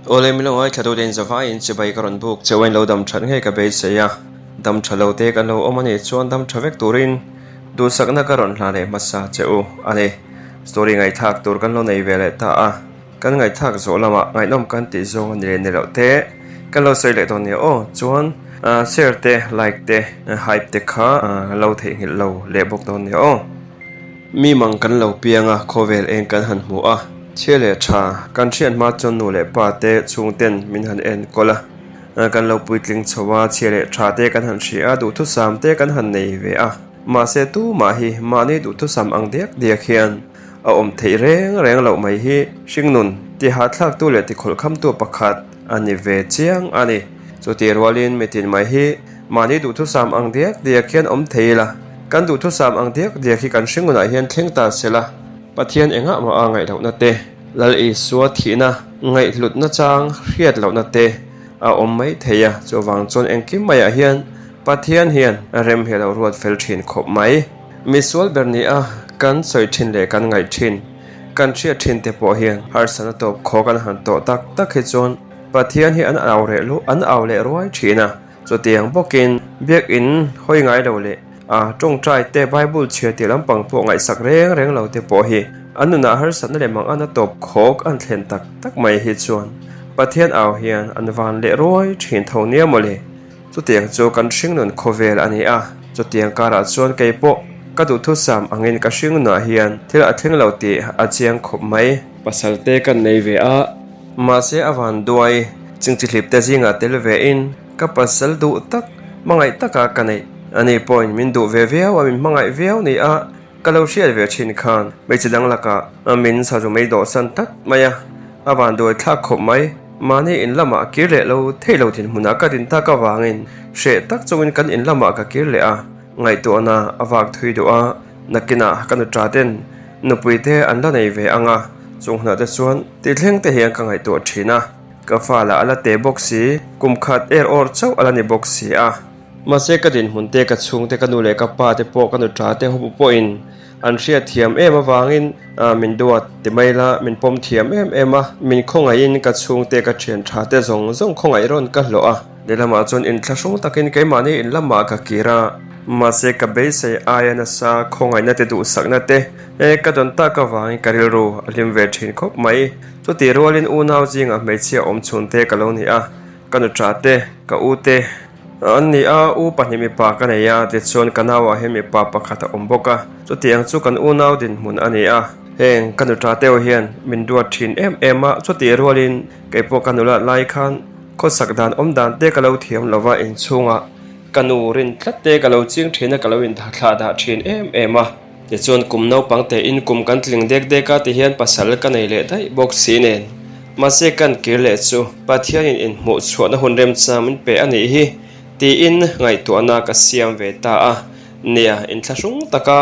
Awle min lo ngaithla tu te in zavaiin chibai ka rawn buk cheu a in lo dam that ngei ka beisei a, dam tha lo te kan lo awm a nih chuan dam tha vek turin duhsakna ka rawn hla leh hmasa che u a ni. Story ngaihthlak tur kan lo nei ve leh ta a, kan ngaihthlak zawh lamah ngaihnawm kan tih zawng a ni leh ni loh te kan lo sawi leh dawn nia aw. Chuan share te like te hype te kha lo theihnghilh lo leh bawk dawn nia aw. Mi mang kan lo piang a, khawvel eng kan han hmu a, chhia leh tha kan hriat hma chuan nu leh pa te chhungten min han enkawl a, kan lo puitling chho a, chhia leh tha te kan han hria a, duhthusam te kan han nei ve a, mahse tumah hi mahni duhthusam ang diak diak hian a awm theih reng reng loh mai hi hringnun tihahthlaktu leh tikhawlhkhamtu pakhat a ni ve chiang a ni. Chutih rualin mitin mai hi Mahni duhthusam ang diak diak hian awm thei ila, kan duhthusam ang diak diak hi kan hringunah hian thleng ta se la, Pathian engah mah a ngaihlohna te, Lal Isua thihna ngaihhlutna chang hriat lohna te a awm mai thei a, chuvang chuan engkim maiah hian Pathian hian rem hi a lo ruat fel thin khawp mai. Misual ber ni a kan sawi thin leh kan ngaih thin, kan hriat thin te pawh hian harsatna tawp khaw kan han tawh tak tak hi chuan Pathian hi an au reh an au leh ruai thin a. Chutiang bawkin Biakin hawi ngai lo leh a tawngtai te Bible chhiar tih lampang pawh ngaihsak reng reng lo te pawh hi an nunah harsatna leh mang ana tawp khawk an thlen tak tak mai hi chuan Pathian au hian an van leh ruai thin tho nia mawle. Chutiang chu kan hringnun khawvel a ni a, chutiang karah chuan kei pawh ka duhthusam angin ka hringnunah hian thil a thleng lo tih a chiang khawp mai. Pasal te kan nei ve a. Mahse a van duai, chingchihlip te zingah tel ve in ka pasal duh tak, hmangaih taka ka neih. Ani pawhin min duh ve viau a, min hmangaih viau ni a, ka lo hriat ve thin khan hmeichhe dang lakah min sazu mai dawhsan tak mai a, a van duai thlak khawp mai. Mahni in lamah kir leh lo thei lo dinhmunah ka din tak avangin hreh tak chungin kan in lamah ka kir leh a, ngaihtuahna a vak thui duh a, nakinah ka nuṭa ten nupui te an la nei ve ang a, chung hunah te chuan ti thleng te hian ka ngaihtuah thin a, ka fa lah a la te bawk si, kum khat er awr chauh a la ni bawk si a. Mahse ka dinhmun te, ka chhung te, ka nu leh ka pa te pawh ka nuṭa te ho pawhin an hriat thiam em avangin min duat ti mai la, min pawm thiam em em a, min khawngaihin ka chhung te, ka thian tha te zawng zawng khawngaih rawn ka hlawh a. Lehlamah chuan inthlahrung takin keimahni in lamah ka kir a, mahse ka beisei aia nasa khawngaihna te duhsakna te ka dawn tak avangin ka rilru a hlim ve thin khawp mai. Chutih rualin unau zingah hmeichhia awm chhun te ka lo ni a, ka nuṭa te, ka u te an ni a, u pahnih mipa ka nei a, tichuan ka nauah hian mipa pakhat a awm bawk a, chutiang chu kan unau dinhmun a ni a. Heng ka nuṭa teuh hian min duat thin em em a, chutih rualin keipawh ka nulat lai khan, Khawsak dan awm dan te ka lo thiam lo va, inchhungah ka nu rin tlat te ka lo ching thin a, ka lo inthlah dah thin em em a. Tichuan kum naupang tein kum kan tling dek dek a tihian pasal ka nei leh daih bawk si nen. Mahse kan kir leh chu Pathianin inhmuh chhuahna hun remchang min pe a nih hi tiin ngaihtuahna ka siam ve ta a. Nia, inthlahrung taka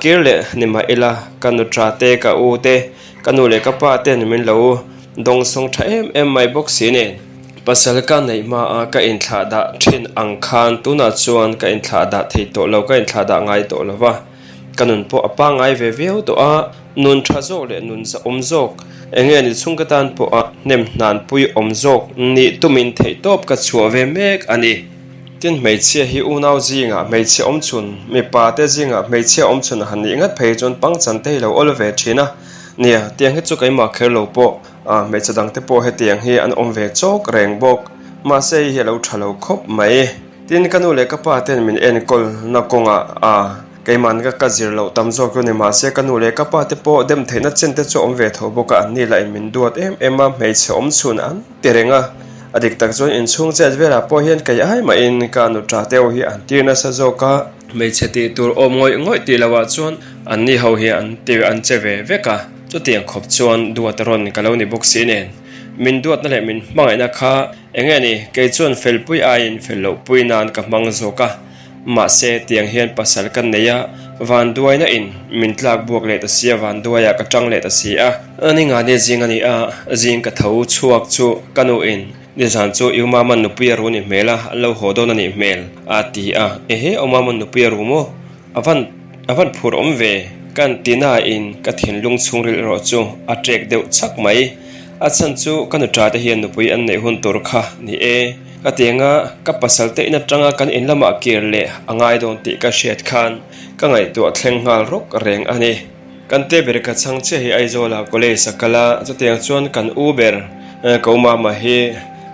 kir leh ni mah ila ka nuṭa te, ka u te, ka nu leh ka pa ten min lo Dawngsawng tha em em mai bawk si nen. Pasal ka neih hma a ka inthlah dah thin ang khan tunah chuan ka inthlah dah thei tawh lo, ka inthlah dah ngai tawh lo va. Ka nun pawh a pangngai ve viau tawh a, nun tha zawk leh nun zahawm zawk, eng nge ni chhung ka tan pawh a hnem hnanpui awm zawk nih tumin theihtawp ka chhuah ve mek a ni. Tin, hmeichhia hi unau zingah hmeichhe awm chhun, mipa te zingah hmeichhia awm chhun han nih ngat phei chuan pangchan te hi lo awl ve thin a. Nia, tiang hi chu keimah kher lo pawh, hmeichhe dang te pawh hetiang hi an awm ve chawk reng bawk. Mahse hei hi a lo tha lo khawp mai. Tin, ka nu leh ka pa ten min enkawl na kawngah a keimahn ka ka zir loh tam zawk chu ni. Mahse ka nu leh ka pa te pawh dem theihna chen te chu a awm ve tho bawk a, an ni lah in min duat em em a, hmeichhe awm chhun an ti reng a. A dik tak chuan inchhung chet velah pawh hian kei ai mahin ka nu tha te ho hi an tir nasa zawk a. Hmeichhe tih tur awm ngawih ngawih tih lohah chuan anni ho hi an tir an che ve vek a, chutiang khawp chuan duat rawn ka lo ni bawk si nen. Min duatna leh min hmangaihna kha eng nge ni, kei chuan felpui aiin fel loh pui nan ka hmang zawk a, mahse tiang hian pasal ka nei a, vanduaina in min tlak buak leh ta si a, vanduaiah ka tang leh ta si a. Ni nga ni zing a ni a, zing ka tho chhuak chu ka nu in Nizan chu i Umaman nupui a ru ni hmel a, an lo haw dawn a nih hmel, a ti a. Ehe, Umaman nupui a ru maw? A van, a van phur awm ve. Kan ti nain ka thinlung chhungril erawh chu a ṭek deuh chak mai. A chhan chu ka nuṭa te hian nupui an neih hun tur kha ni e. Ka ti anga ka pasal te in aṭanga kan in lamah kir leh a ngai dawn tih ka hriat khan ka ngaihtuah thleng nghal rawk reng a ni. Kan te ber ka chhang chiah hi Aizawlah college a kal a, chutiang chuan kan u ber ka u mama hi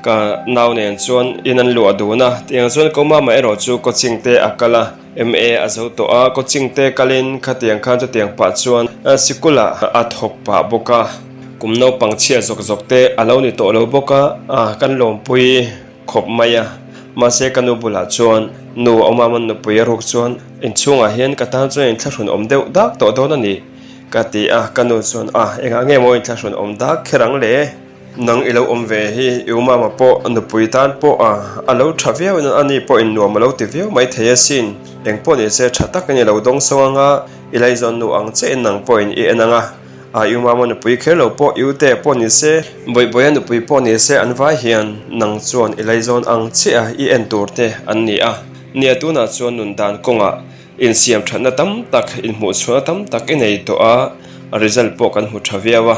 ka nau nen chuan in an luah dun a, tiang chuan ka u mama erawh chu coaching te a kal a. MA a zo tawh a, coaching te kalin khatiang khan chutiang pah chuan sikulah a thawk pah bawk a, kum naupang chhia zawk zawk te a lo ni tawh lo bawk a, kan lawmpui khawp mai a, mahse ka nu bulah chuan nu a awm a, man nupui a ruk chuan inchhungah hian ka tan chuan inthlahrun awm deuh dak tawh dawn a ni ka ti a, ka nu chuan a engah nge maw inthlahrun awm dak kher ang le? Nang i lo awm ve hi i umama pawh nupui tan pawh a a lo tha viau in ani pawhin nuam a lo ti viau mai thei asin. Eng pawh ni se tha takin i lo dawng sawng anga i laizawn nu ang che in nang pawhin i en anga a i umama nupui kher lo pawh i ute pawh ni se Bawihbawiha nupui pawh ni se an vai hian nang chuan i laizawn ang chiah a i en tur te an ni a. Nia tunah chuan nun dan kawngah insiam thatna tam tak inhmuhchhuahna tam tak i nei tawh a a result pawh kan hmu tha viau a.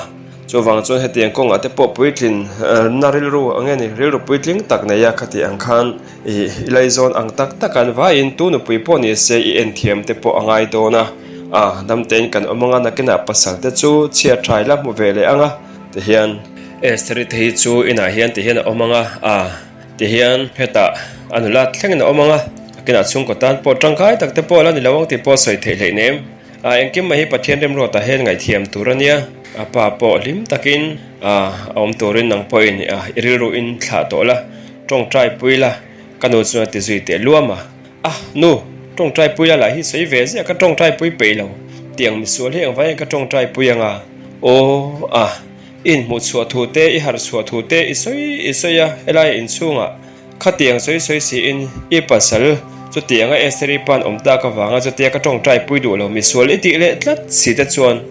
Chuvang chuan hetiang kawngah te pawh puitlin na rilru ang nge ni, rilru puitling tak nei a khati ang khan i laizawn ang tak tak an vaiin tu nupui pawh ni se i en thiam te pawh a ngai dawn a, a damtein kan awm anga nakinah pasal te chu chhiat tha ila hmu ve leh ang a tihian Estheri te hi chu inah hian tihian a awm ang a, a tihian hetah a nula thlengin a awm ang a, nakinah chhungkaw tan pawh tangkai tak te pawh a la ni lo ang tih pawh a sawi theih hleinem. A engkim mai hi Pathian remruatah hian ngaihthiam tur a nia, a pa pawh hlim takin a awm turin nang pawhin i rilru in thlah tawh la, tawngtai pui la, ka nu chuan a ti zui teh luam a. A, nu, tawngtai pui la lah hi sawi ve ziah ka tawngtai pui peih lo, tiang misual hi engvangin ka tawngtai pui anga? Aw, a, i inhmuh chhuah thu te, i harh chhuah thu te i sawi i sawi a, helai inchhungah Khatiang sawi sawi siin i pasal chutianga Estheri pa'n awm tak avanga chutia ka tawngtai pui duh lo misual i tih leh tlat si te chuan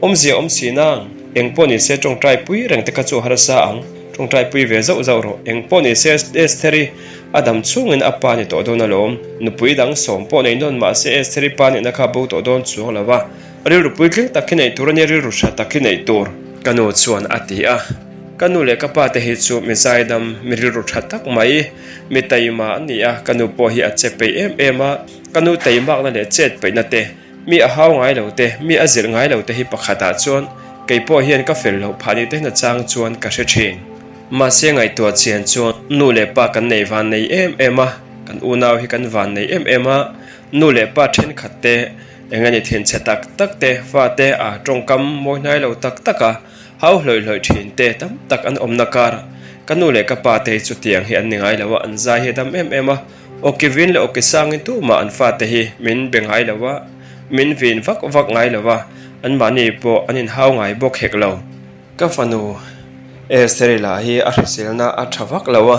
awmzia awm si nang, eng pawh nise tawngtai pui reng te kha chu harsa ang, tawngtai pui ve zauh zauh rawh, eng pawh nise Estheri a dam chhungin a pa ni tawh dawn alawm, nupui dang sawm pawh nei nawn mahse Estheri pa nihna kha bo tawh dawn chuang lo va, rilru puitling tak hi neih tur ania rilru hra tak hi neih tur. Ka nu chuan a ti a. Ka nu leh ka pa te hi chu mi zaidam, mi rilru tha tak mai, mi taima an ni a, ka nu pawh hi a che peih em em a, ka nu taimakna leh chet peihna te, mi a hau ngai lo te, mi a zilh ngai lo te hi pakhatah chuan kei pawh hian ka fel loh phah ni te hna chang chuan ka hre thin. Mahse ngaihtuah chian chuan nu leh pa kan nei van nei em em a, kan unau hi kan van nei em em a, nu leh pa thenkhat te eng a ni thinchhe tak tak te, fate a tawngkam mawi hnai lo tak tak a, Hau hlawih hlawih thin te tam tak an awmna kar ka nu leh ka pa te hi chutiang hi an ni ngai lo a, an zai hi a dam em em a, awki vin leh awki sangin tumah an fate hi min be ngai lo a, min vin vak vak ngai lo a, anmahni pawh an inhau ngai bawk hek lo. Ka fanu Estheri lah hi a hriselna a tha vak lo a,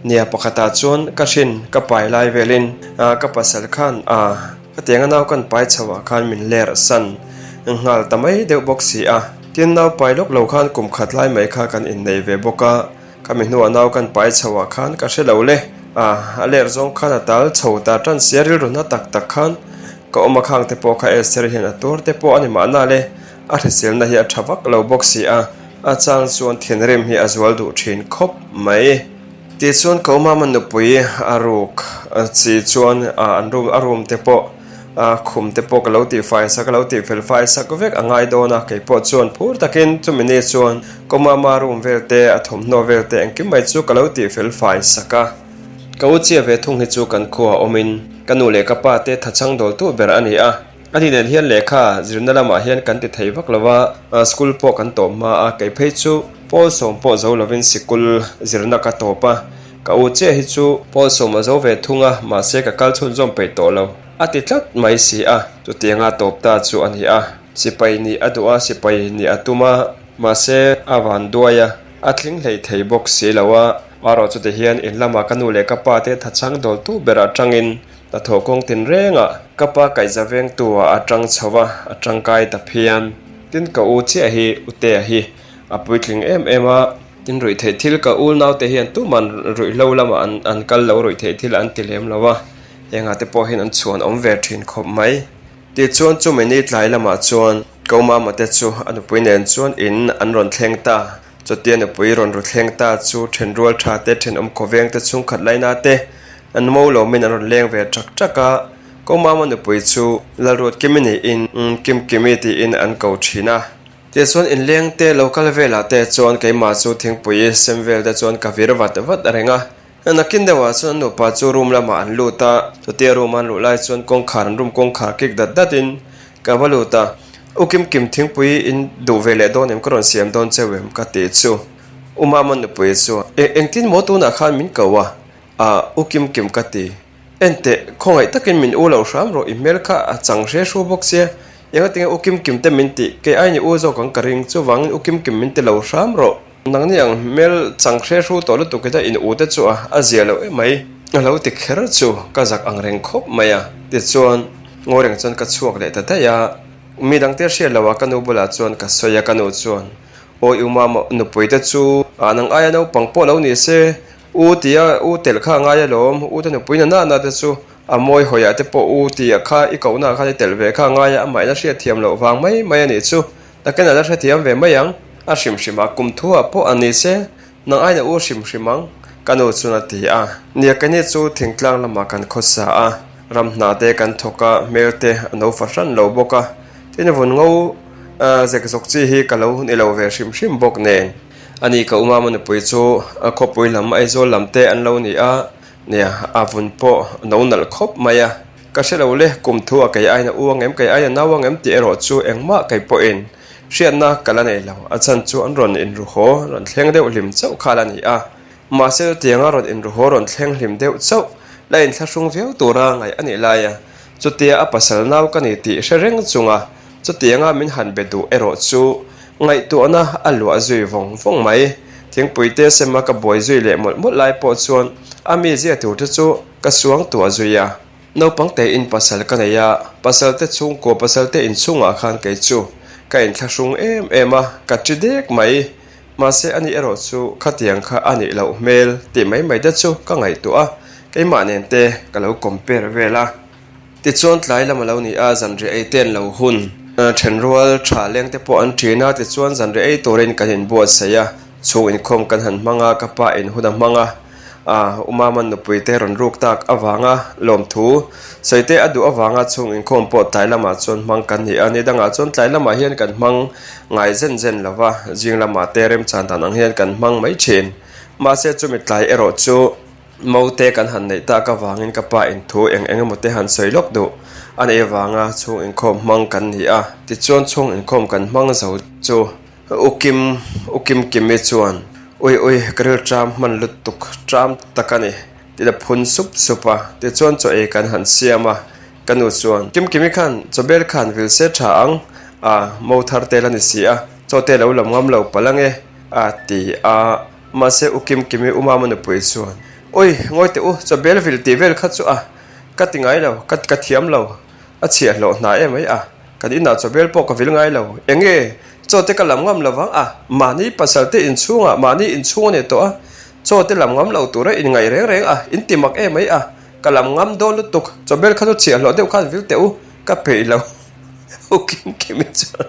nia pakhatah chuan ka hrin ka pai lai velin ka pasal khan a. Khatianga nau kan pai chho ah khan min ler san nghal ta mai deuh bawk si a. Tin, nau pai lawk lo khan kum khat lai mai kha kan innei ve bawk a. Khami hnuah nau kan pai chho ah khan ka hre lo le. A, a ler zawng khan a tal chho ta tan sia rilru hna tak tak khan ka awm a khang te pawh kha Esther hian a tuar te pawh a ni mahna le. A hriselna hi a tha vak lo bawk si a, a chang chuan thinrim hi a zual duh thin khawp mai. Tichuan ka umama nupui a ruk chi chuan an room a room te pawh khum te pawh ka lo tih fai sak a lo tih fel fai sak vek a ngai dawn a kei pawh chuan phur takin chumi ni chuan ka umama room vel te a thawmhnaw vel te engkim mai chu ka lo tih fel fai sak a. Ka u chiah ve thung hi chu kan khuaah awmin ka nu leh ka pa te thachhang dawltu ber a ni a. Ani nen hian lehkha zirna lamah hian kan ti thei vak lo a, school pawh kan tawp hma a, kei phei chu pawl sawm pawh zo lovin sikul zirna ka tawp a, ka u chiah hi chu pawl sawm a zo ve thung a, mahse ka kal chhunzawm peih tawh lo a ti tlat mai si a, chutianga tawp ta chu a ni a, sipai nih a duh a, sipai nih a tum a, mahse a van duai a, a tling hlei thei bawk si lo a, erawh chuti hian in lama ka nu leh ka pa te thachhang dawltu ber atangin Hnathawh kawng tinrengah ka pa kaihza vengtu ah a tang chho a, a tangkai ta phian. Tin ka u chiah hi Utea hi a puitling em em a, tin ruihtheih thil ka u naute hian tuman ruihhlo lamah an an kal lo ruihtheih thil an ti lem lo a, hengah te pawh hian an chhuan awm ve thin khawp mai. Tichuan chumi ni tlai lamah chuan ka u mama te chu a nupui nen chuan in an rawn thleng ta. Chutia nupui rawn ru thleng ta chu thenrual tha te, thenawm khawveng te, chhungkhat laina te an mo lomin an rawn leng ve ṭak ṭak a. Komama nupui chu Lalruatkimi niin Kimkimi tiin an ko thin a. Tichuan inleng te lo kal velah te chuan keimah chu thingpui sem vel te chuan ka vir vat vat reng a. Nakin deuhah chuan an nupa chu room lamah an lut a, chutia room an luh lai chuan kawngkhar an room kawngkhar kik dat dat in ka va lut a, U Kimkim thingpui in duh ve leh dawn em ka rawn siam dawn cheu em ka tih chu U Mama nupui chuan Engtin maw tunah khan min ko a, ah U Kimkim ka ti. Enteh, khawngaih takin min u lo hram rawh, i hmel kha a chang hre hru bawk sia, engatinge U Kimkim te min tih, kei aini u zawk ang ka ring, chuvangin U Kimkim min ti lo hram rawh. Nangni ang hmel chang hre hru tawh lutuk ita in u te chu a, a zia loh em mai. A lo ti kher chu ka zak ang reng khawp mai a, tichuan ngawi reng chuan ka chhuak leh ta daih a, mi dangte hriat loh a ka nu bulah chuan ka sawi a, ka nu chuan, Awi u mama nupui te chu ah nang aia naupang pawh lo ni se, U tia u telh kha a ngai alawm, u te nupui na nana te chu a mawi hawiah te pawh u tia kha i kohna ah khan i telh ve kha a ngai a, amah in a hriatthiam loh vang mai mai a nih chu. Takin a la hrethiam ve mai ang, a hrim hrim a, kum thu ah pawh a ni se, nang aiin a u hrim hrim ang, ka nu chuan a ti a. Nia keini chu thingtlang lamah kan khawsa a, ram hna te kan thawk a, hmel te a no fahran lo bawk a, tin vun ngo zek zawk chi hi ka lo ni lo ve hrim hrim bawk nen. Ani ka umama nupui chu khawpui lam Aizawl lam te an lo ni a, nia a vun pawh no nalh khawp mai a. Ka hre lo le, kum thu a kei aiin a u ang em, kei aiin a nau ang em tih erawh chu engmah kei pawhin hriatna ka la nei lo. A chhan chu an rawn inru haw, rawn thleng deuh hlim chauh kha la ni a. Mahse chutianga rawn inru haw, rawn thleng hlim deuh chauh la inthlahrung viau tura ngaih a nih lai a. Chutia a pasal nau ka ni tih hre reng chunga chutianga min han be duh erawh chu ngaihtuahna a luah zui vawng vawng mai. Thingpui te sema ka buai zui leh mawlh mawlh lai pawh chuan a mizia tur te chu ka suang tuah zui a. Naupang tein pasal ka nei a, pasal te chhungkua pasal te inchhungah khan kei chu ka inthlahrung em em a, ka ṭi dek mai. Mahse ani erawh chu khatiang kha a nih loh hmel tih mai mai te chu ka ngaihtuah a, keimah nen te ka lo compare vel a. Tichuan tlai lam a lo ni a, zanriah ei te an lo hun. Thenrual tha leng te pawh an ṭin a, tichuan zanriah ei turin kan inbuatsaih a, chhung inkhawm kan han hmang a, ka pa in hun a hmang a. A, Umaman nupui te rawn ruk tak avanga lawmthu sawi te a duh avanga chhung inkhawm pawh tlai lamah chuan hmang kan ni a, ni dangah chuan tlai lamah hian kan hmang ngai zen zen lo va, zing lamah te remchan dan ang hian kan hmang mai thin. Mahse chumi tlai erawh chu mo te kan han neih tak avangin ka pa in thu eng eng emaw te han sawi lawk duh a neih avanga chhung inkhawm hmang kan ni a, tichuan chhung inkhawm kan hmang zo chu U Kim, U Kim Kimi chuan, Ui ui, ka ril ṭam hman lutuk, ṭam tak a ni, tih a phun sup sup a. Tichuan chaw ei kan han siam a, ka nu chuan, Kim Kimi khan chaw bel khan vil se ṭha ang, a, mo thar tel a ni si a, chaw te lo lam ngam lo palh ang e, a ti a. Mahse U Kim Kimi U Mama nupui chuan, Ui, ngawi teh u, chaw bel vil tih vel kha chu a, ka ti ngai lo, ka ka thiam lo, A chhiahhlawh hna em mai a, kan inah chawbel pawh ka vil ngai lo. Enge, chaw te ka lam ngam lo vang a, mahni pasal te inchhungah mahni inchhung a ni tawh a, chaw te lam ngam lo tura inngaih reng reng a, in ti mak em mai a, ka lam ngam dawn lutuk, chawbel kha chu chhiahhlawh deuh khan vil teh u, ka peih lo. U Kim Kimi chuan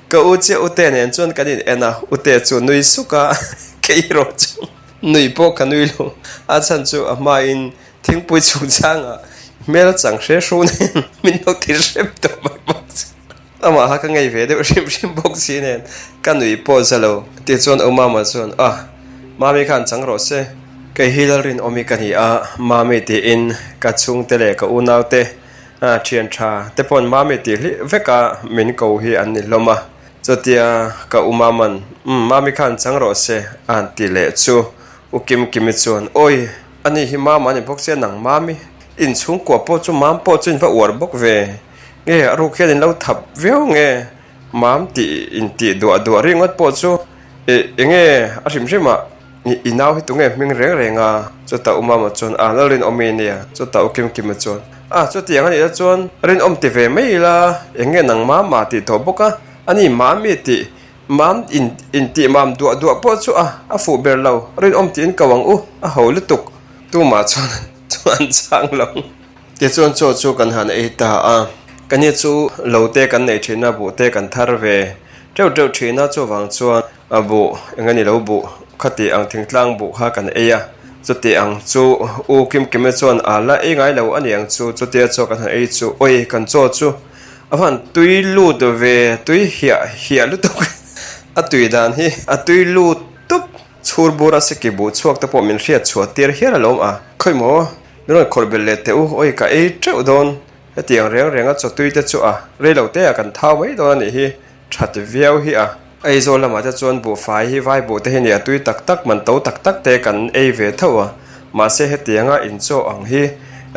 ka u chiah U Te nen chuan kan in en a, U Te chu nui suk a, kei erawh chu nui pawh ka nui lo, a chhan chu a hmain Thingpui chungchangah hmel chang hre hru nen min lo ti hrep tawh mai bawk si. Amah kha ka ngei ve deuh hrim hrim bawk si nen ka nui pawh za lo. Tichuan U Mama chuan, Ah, Mami khan chang rawh se. Kei hi Lalrinawmi ka ni a, Mami tiin ka chhungte leh ka unaute thian tha te pawn Mami tih hlih veka min ko hi an ni hlawm a. Chutia ka U Mama'n, Umm, Mami khan chang rawh se a han ti leh chu U Kimkimi chuan, Awi! Ani hi Mama a ni bawk sia nang Mami inchhungkua pawh chu Mam pawh chu in va uar bawk ve nge a ruk hian in lo thap viau nge Mam tih in tih duah duah ringawt pawh chu eh enge a hrim hrim ah i nau hi tunge hming reng reng a chutah u Mama chuan a la rinawm i nia chutah u Kimkima chuan a chutiang a nih na chuan rinawm ti ve mai ila enge nang Mama tih tawh bawk a ani Mami tih Mam in intih mam duah duah pawh chu a a fuh ber lo, rinawm tiin ko ang u, a ho lutuk. Tumah chuan an chang lo. Tichuan chaw chu kan han ei ta a, ka ni chu lo te kan nei thin a, buh te kan thar ve teuh teuh thin a, chuvang chuan A buh eng a ni lo buh khati ang thingtlang buh kha kan ei a, chuti ang chu U Kimkima chuan a la ei ngai lo a ni ang chu, chutia chaw kan han ei chu awi kan chaw chu a van tui lut ve tui hiah hiah lutuk a tui dan hi a tui lut tup chhur bur a seki buh chhuak te pawh min hriat chhuah tir hial alawm a, khawi maw min rawn khawrh belh leh teh u awi ka ei teuh dawn hetiang reng reng a chaw tui te chu a rei lo te ah kan thau mai dawn a nih hi. That viau hi a. Aizawl lamah te chuan buhfai hi vai buh te hi nia tui tak tak man to tak tak te kan ei ve tho a, mahse hetianga inchaw ang hi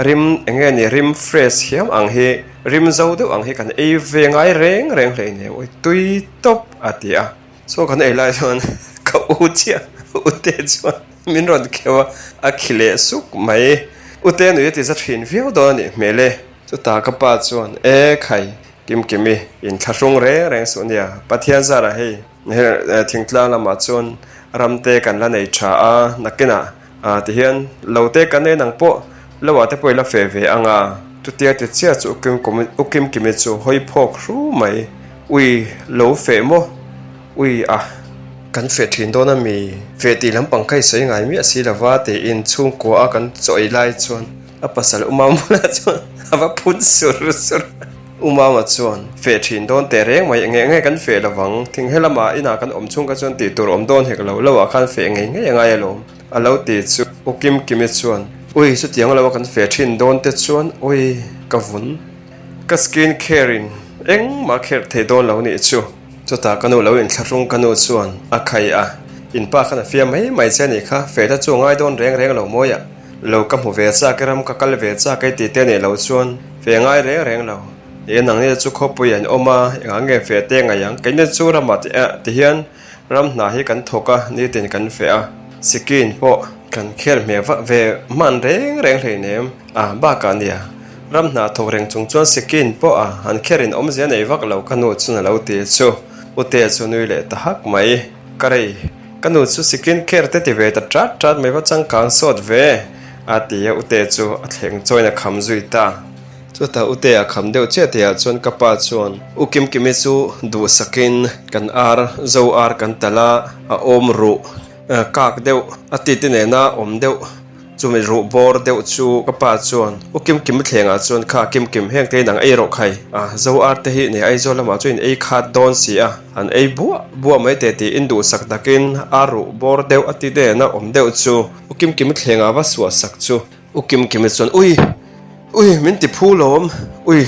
rim eng nge ni rim fresh hiam ang hi rim zo deuh ang hi kan ei ve ngai reng reng hleinem awi tui tawp a ti a. Chaw kan ei lai chuan ka u chiah u te chuan min rawn kheuh a, a khi leh suk mai. U te nui a ti za thin viau dawn a nih hmel e. Chutah ka pa chuan e khai Kimkimi inthlahrung reng reng suh nia, Pathian zarah hei thingtlang lamah chuan ram te kan la nei tha a, nakinah tihian lo te kan nei nang pawh lo ah te pawh i la feh ve ang a. Chutia ti chiah chu U Kimkimi chu hawi phawk hru mai, Ui lo feh maw? Ui a, kan feh thin dawn a mi? Feh tih lampang kha i sawi ngai miah si lova tiin chhungkua a kan chaw ei lai chuan A pasal U Mamula chuan a va phun sur sur a. U Mama chuan, Feh thin dawn teh reng mai, enge nge kan feh lovang, thing he lamah inah kan awm chhung kha chuan tih tur awm dawn hek lo, lo ah khan feh ngei ngei a ngai alawm, a lo ti chu. U Kim Kimi chuan, Ui, chutiang lo a kan feh thin dawn te chuan, ui, ka vun. Ka skin care in engmah kherh thei dawn lo nih chu. Chutah ka nu lo inthlahrung ka nu chuan a khai a, In pa khan a fiam mai mai che a nih kha, feh te chu a ngai dawn reng reng lo mawi a. Lo ka hmu ve chak i ram ka kal ve chak ei tih te nih loh chuan fe ngai reng reng lo. Ih nangni chu khawpui an awm a, engah nge fe te ngaih ang? Keini chu ramah ti eh ti hian ram hna hi kan thawk a, nitin kan feh a. Sikin pawh kan khel hmeh vak ve hman reng reng hleinem a, bakah nia ram hna thawk reng chung chuan sikin pawh a han kherin awmzia nei vak lo ka nu chuan a lo ti chu Ute chu nui leh ta hak mai. Ka rei. Ka nu chu skin care te ti ve ta chat chat mai va changkang sawt ve a ti a Ute chu a thleng chawiin a kham zui ta. Chutah Ute a kham deuh chiah tihah chuan ka pa chuan U Kimkimi chu duhsakin kan ar zo ar kan talh a, a awm ruh kak deuh a ti te nena awm deuh Chumi ruh bawr deuh chu ka pa chuan, U Kim Kim thlengah chuan kha Kim Kim heng te inang ei rawh khai a, Zo ar te hi nei Aizawl lamah chuan in ei khat dawn si a, an ei buah buah mai teh tiin duhsak takin a ruh bawr deuh a ti dena awm deuh chu U Kim Kim thlengah va suah sak chu. U Kim Kimi chuan, Ui! Ui! Min ti phu lawm! Ui!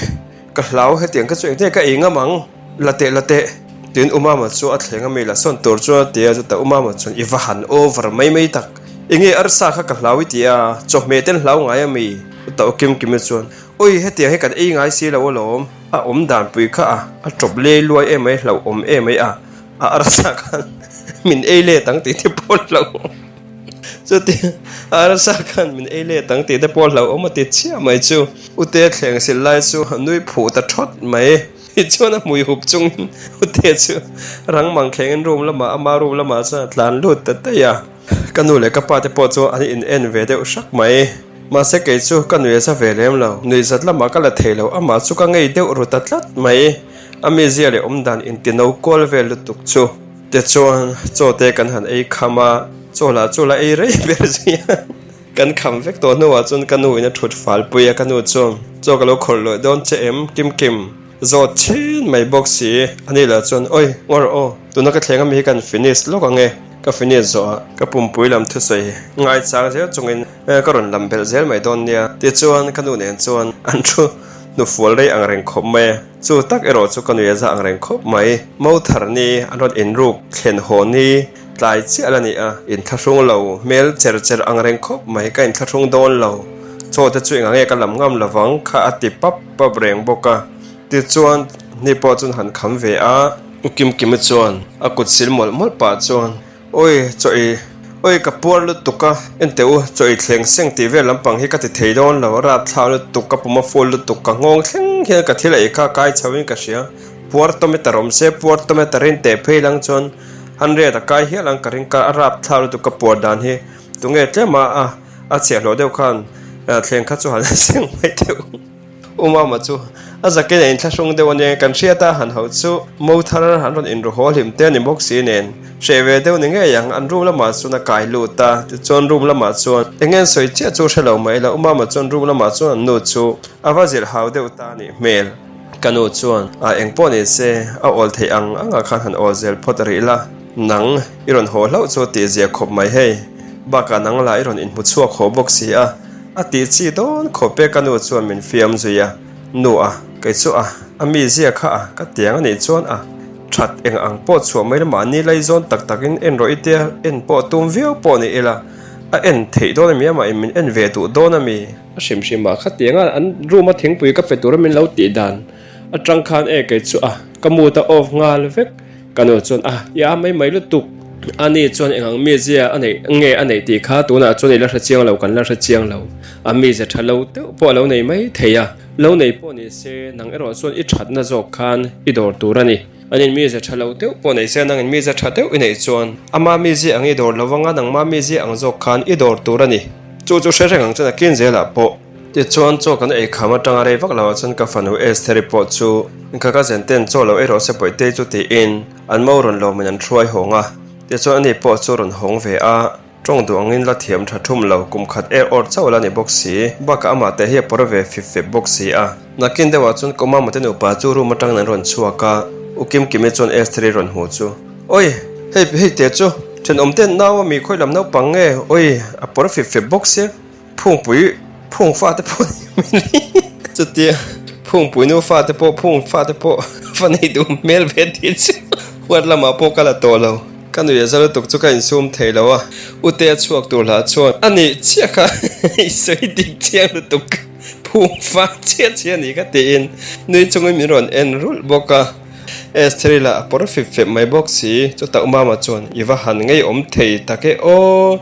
Ka hlau hetiang kha chu engtin ka ei ngam ang? La teh la teh! Tiin U Mama chu a thleng a mi la sawn tur chuan a ti a, chutah U Mama chuan i va han over mai mai tak! Enge arsa kha ka hlau i ti a, chawhmeh ten hlau ngai a mi? Chutah U Kim Kimi chuan Ui hetiang hi kan ei ngai si lo alawm, a awm dan pui kha a, a tawp lei luai em mai hlauhawm em mai a, a arsa khan min ei let ang tih te pawh hlauhawm. Chutia arsa khan min ei let ang tih te pawh hlauhawm a ti chiah mai chu Ute thleng sil lai chu a nui phuh ta thawt mai. Tichuan a hmui hup chungin Ute chu rang mang thlengin room lamah ama room lamah chuan a tlan lut ta daih a. Ka nu leh ka pa te pawh chu an in en ve deuh hrak mai. Mahse kei chu ka nuih a za ve lem lo. Nuih zat lamah ka la thei lo, amah chu ka ngei deuh ru ta tlat mai. A mizia leh awmdan intino kual vel lutuk chu. Tichuan chaw te kan han ei kham a, chaw lah chu la ei rei ber zui a, kan kham vek tawh hnuah chuan ka nu in a thut fal pui a, ka nu chuan chaw ka lo khawrh lawih dawn che em Kim Kim zawt chhin mai bawk si, ani lah chuan awi ngawr aw tuna ka thleng ami hi kan finish lawk ang e, ka finish zawh ah ka pumpui lam thusawi ngaichang zel chungin ka rawn lam belh zel mai dawn nia tichuan ka nu nen chuan an thu hnufual rei ang reng khawp mai a. Chu tak erawh chu ka nui a za ang reng khawp mai. Mo thar ni an rawn inruk thlen haw ni tlai chiah la ni a, inthlahrung lo hmel cher cher ang reng khawp mai. Ka inthlahrung dawn lo. Chaw te chu engah nge ka lam ngam lovang kha a ti pap pap reng bawk a. Tichuan ni pawh chuan han kham ve a. U Kim Kimi chuan a kut sil mawlh mawlh pah chuan Awi, chaw ei, awi ka puar lutuk a, enteh u, chaw ei thleng seng tih vel lampang hi ka ti thei dawn lo, a rapthlak lutuk, ka pum a full lutuk, ka nghawng thleng hian ka thil ei kha kai chho in ka hria, puar tomato awm se, puar tomato rin teh phei lang chuan hundred a kai hial ang ka ring ka, a rapthlak lutuk ka puar dan hi, tunge tlem a a chhiahhlawh deuh khan thleng kha chu han seng mai teh u. U Mama chu. A zakin a inthlahrung deuh a nia, kan hriat a han hauh chu mo thar an rawn inru haw hlim te a ni bawk si nen. Hreh ve deuh ni ngei ang, an room lamah chuan a kai lut a, tichuan room lamah chuan eng nge an sawi chiah chu hre lo mai la, u Mama chuan room lamah chuan an nu chu a va zilh hau deuh ta a nih hmel. Ka nu chuan, A eng pawh ni se, a awl theih ang angah khan han awl zel phawt rih la, nang i rawn haw hlauh chu tih zia khawp mai hei, bakah nang lah i rawn inhmu chhuak haw bawk si a, a tih chi dawn khawp e ka nu chuan min fiam zui a, Nu a, kei chu a, a mi zia kha a, ka tiang a nih chuan a, that eng ang pawh chhuah mai la mahni laizawn tak takin en rawh i tia en pawh tum viau pawh ni ila, a en theih dawn a mi amah in min en ve duh dawn a mi? A hrim hrim ah khatiang a an room a thingpui ka pe tura min lo tih dan atang khan e kei chu a, ka mood a off nghal vek. Ka nu chuan a, i a mai mai lutuk. Ani chuan eng ang mizia a neih nge a neih tih kha tunah chuan i la hre chiang lo, kan la hre chiang lo. A mizia tha lo deuh pawh a lo nei mai thei a, lo nei pawh ni se nang erawh chuan i thatna zawk khan i dawr tur a ni. Anin mizia tha lo deuh pawh nei se nangin mizia tha deuh i neih chuan ama mizia ang i dawr lo anga nangma mizia ang zawk khan i dawr tur a ni. Chu chu hre reng ang chuan a kin zelah pawh. Tichuan chaw kan ei kham atanga rei vak lo ah chuan ka fanu Estheri pawh chu ka cousin ten chaw lo ei rawh se Bawihtei chu tiin an mo rawn lawmin an hruai hawng a. Tichuan ani pawh chu rawn hawng ve a, tawng duh angin la thiam tha thum lo, kum khat er awr chauh la ni bawk si, bakah amah te hi a pawr ve fip fep bawk si a. Nakin deuhah chuan Kawmama te nupa chu room atangin an rawn chhuak a, U Kimkimi chuan Estheri rawn hmu chu, Oi! Hei hei te chu thenawm ten nau ami khawi lam naupang nge? Oi! A pawr fip fep bawk sia. Phungpui phung fate pawh ni mai ni chutia phungpui nu fate pawh phung fate pawh fa nei duh hmel ve tih chu huat lamah pawh ka la tawh lo ka nui a za lutuk chu ka insum thei lo a ute a chhuak tur lah chuan a nih chiah kha i sawi dik chiang lutuk phung fa chiah chiah a ni ka tiin nui chungin min rawn en rulh bawk a. Estheri lah a pawr fip fep mai bawk si, chutah u Mama chuan, I va han ngeiawm thei tak e aw,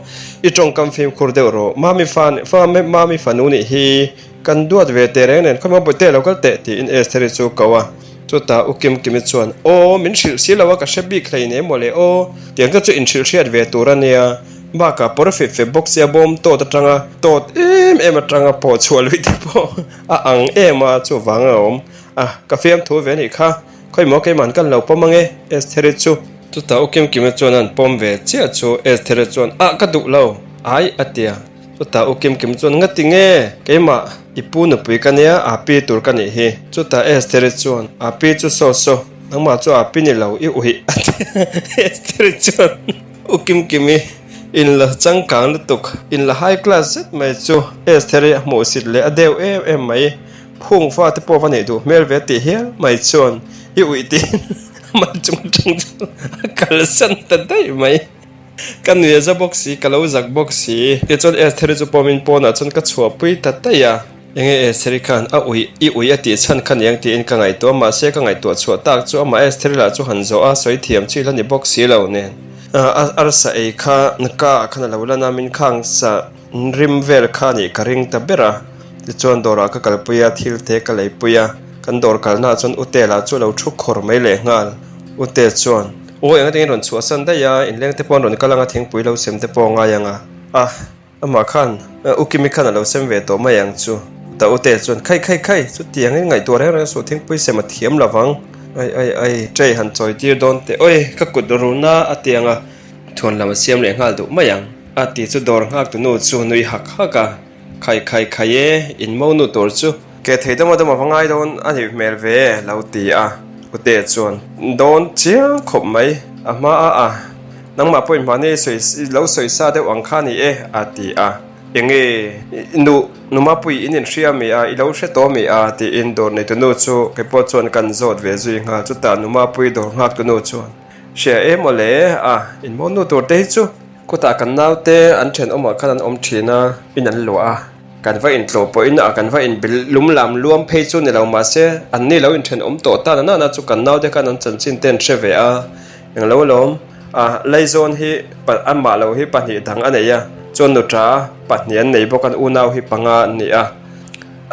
i tawngkam fimkhur deuh rawh, Mami fa fa Mami fanu nih hi kan duat ve teh reng nen, khawi Mabawite lo kal teh tiin Estheri chu ko a, chutah u Kimkimi chuan, Aw, min hrilh si lo a, ka hre bik hlei nei maw le aw, tiang te chu inhrilh hriat ve tur a nia, bakah pawr fip fep bawk sia bawm tawt atanga tawt em em atanga pawh chhuah luih te pawh a ang em a, chuvang a awm. A, ka fiamthu ve anih kha, khawimaw keiman kan lo pawm ange, Estheri chu. Chutah U Kimkima chuan an pawm ve chiah chu Estheri chuan, Ah, ka duh lo, ai a ti a. Chutah U Kimkima chuan, Ngati nge, keimah i pu nupui ka nia, a pi tur ka nih hi. Chutah Estheri chuan, A pi chu saw saw, nangmah chu a pi ni lo, i uih a ti a. Estheri chuan, U Kimkimi, in la changkang lutuk, in la high class zet mai chu Estheri a hmuhsit leh a deuh em em mai. Phung fate pawh va neih duh hmel ve tih hial mai chuan i uih tiin mal chung atang chu a kalsan ta daih mai. Ka nui a za bawk si, ka lo zak bawk si. Tichuan Estheri chu pawmin pawnah chuan ka chhuahpui ta daih a. Enge Estheri khan a uih, i uih a tih chhan kha niang tiin ka ngaihtuah a, mahse ka ngaihtuah chhuah tak chu amah Estheri lah chu han zawh a, sawi thiam chi la ni bawk si lo nen. A arsa ei kha ka ah khan a lo lan a, min khang sa. Rim vel kha nih ka ring ta ber a, tichuan dawrah ka kalpui a, thil te ka leipui a, kan dawr kalnaah chuan Ute lah chu a lo thu khawr mai leh nghal. Ute chuan, Aw eng atangin rawn chhuahsan daih a, inleng te pawh an rawn kal ang a, thingpui lo sem te pawh a ngai ang a, a, amah khan, U Kimi khan a lo sem ve tawh mai ang chu. Chutah Ute chuan, Khai khai khai, chutiangin ngaihtuah reng reng suh, thingpui sem a thiam lo vang. Ai ai ai, tray han chawi tir dawn teh, awi, ka kut runa a ti ang a. Thuan lam a siam leh nghal duh mai ang. A ti chu dawr nghak tu nu chu nui hak hak a, Khai khai khai e, in mo nu tur chu. Ke thei dama dama va ngai dawn a nih hmel ve e, lo ti a. Ute chuan, Dawn chiang khawp mai, a hma a a, nangmah pawhin mahni sawi lo sawi sa deuh ang kha ni e, a ti a. Enge, nu, Numapui in inhria mi a, i lo hre tawh mi a, tiin dawr neitu nu chu keipawh chuan kan zawt ve zui nghal. Chutah Numapui dawr nghak tu nu chuan, Hria e mawle a, in mo nu tur te hi chu. Khutah kan naute an thenawmah khan an awm thin a, in an luah a, kan va intlawh pawhin a kan va inbil lum lam luam phei chu ni lo mahse an ni lo inthenawm tawh ta na nana chu kan naute khan an chanchin te an hre ve a, englo alawm a Laizawn hi amah lo hi pahnih dang a nei a, chuan nuta pahnih an nei bawk an unau hi panga an ni a,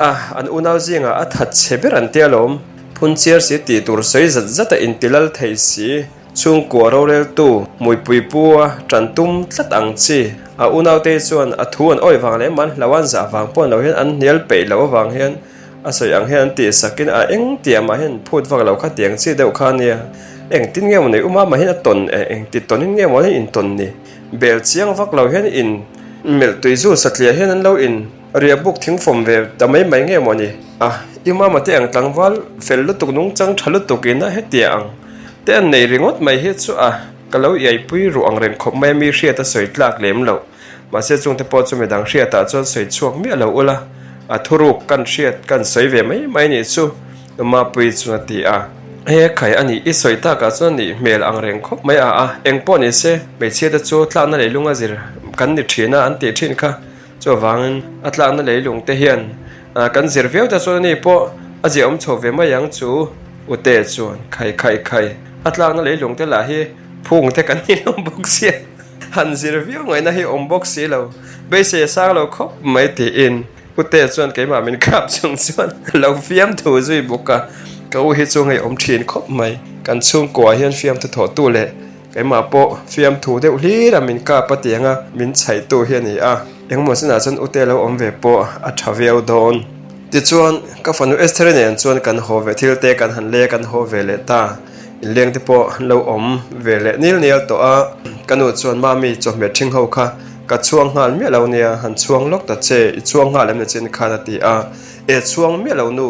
a an unau zingah a that chhe ber an tia lawm. Phunchiar si tih tur sawi zat zat a intilal thei si. Chhungkua roreltu Hmuipui pu a tan tum tlat ang chi. A unaute chuan a thu an awih vang leh man hlo an zah vang pawh lo hian an hnial peih loh avang hian A sawi ang hian an tih sakin a eng tih mah hian phut vak lo kha tiang chi deuh kha ania. Engtin nge maw nei uma mah hian a tawn eh engti tawnin nge maw an intawn ni. Bel chiang vak lo hian in melh tui zu satliah hian an lo in riah buk thing fawm ve ta mai mai nge maw ni. A i mama te ang tlangval fel lutuk nungchang tha lutuk in a hetiah ang te an nei ringawt mai hi chu a ka lo iaipui ruh ang reng khawp mai a mi hriat a sawi tlak lem loh. Mahse chungte pawh chu midang hriatah chuan sawi chhuak miah lo ula, a thuruk kan hriat kan sawi ve mai mai nih chu Mapui chuan a ti a. He khai a nih i sawi takah chuan nih hmel ang reng khawp mai a a, eng pawh ni se hmeichhia te chu tlakna leilung a zir kan ni thin a an tih thin kha. Chuvangin a tlakna leilung te hian kan zir viau ta chuan ani pawh a ziahawm chho ve mai ang chu Ute chuan khai khai khai a tlakna leilung te lah hi phung te kan ni lo bawk sia. Han zir viau ngaihna hi awm bawk si lo, beisei a sang lo khawp mai tiin Ute chuan keimah min kap chung chuan a lo fiamthu zui bawk a, ka u hi chu ngeiawm thin khawp mai, kan chhungkua hian fiamthu thawhtu leh keimah pawh fiamthu deuh hlir a min kap a tianga min chhaihtu hi a ni a, engmaw chinah chuan Ute lo awm ve pawh a tha viau dawn. Tichuan ka fanu Estheri nen chuan kan haw ve thil te kan han lei a kan haw ve leh ta. Inleng te pawh an lo awm ve leh nil nial tawh a, ka nu chuan Mami chawhmeh ṭhing ho kha ka chhuang nghal miah lo nia, han chhuang lawk ta che, i chhuang nghal em ni chin khan a ti a, E chhuang miah lo nu,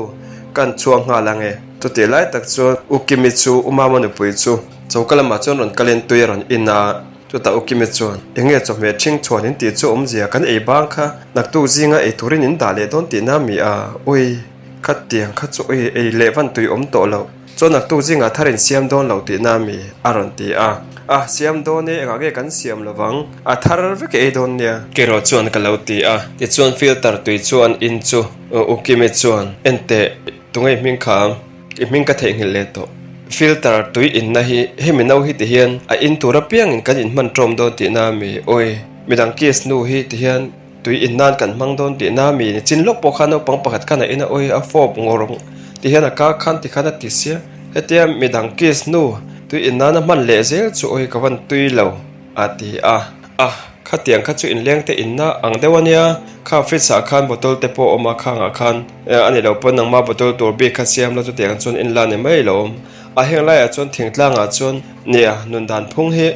kan chhuang nghal ang e. Chutih lai tak chuan U Kimi chu U Mama nupui chu choka lamah chuan rawn kalin tui a rawn in a, chutah U Kimi chuan Enge chawhmeh ṭhing chhuan in tih chu awmzia kan ei bang kha naktuk zinga ei turin in dah leh dawn tihna mi a, ui khatiang kha chu ui ei leh van tui awm tawh loh. Chuan naktuk zingah thar in siam dawn lo tihna mi a rawn ti a. A, siam dawn e, engah nge kan siam lovang? A thar vek ei dawn nia. Kerawh chuan ka lo ti a. Tichuan filter tui chuan in chu U Kimi chuan, Enteh, tunge i hming kha ang? I hming ka theihnghilh leh tawh. Filter tui inna hi hemi no hi tihian a in tur apiangin kan inhman ṭawm dawn tihna mi? Awi, midang kiss nu hi tihian. Tui in nan kan hmang dawn tih na mi chin lawk pawh khan naupang pakhat khan a in a awi a fawp ngawr ti hian a ka khan ti khan a ti sia hetia midang kiss hnu tui in nan a hman leh zel chu awi ka van tui lo a ti a a khatiang kha chu inleng te in na ang deuh ania kha fridge ah khan bottle te pawh a awm a khangah khan a ni lo pawn nangma bottle tur bik kha siam la chutiang chuan in la ni mai lo awm a heng laiah chuan thingtlang ah chuan nia nun dan phung hi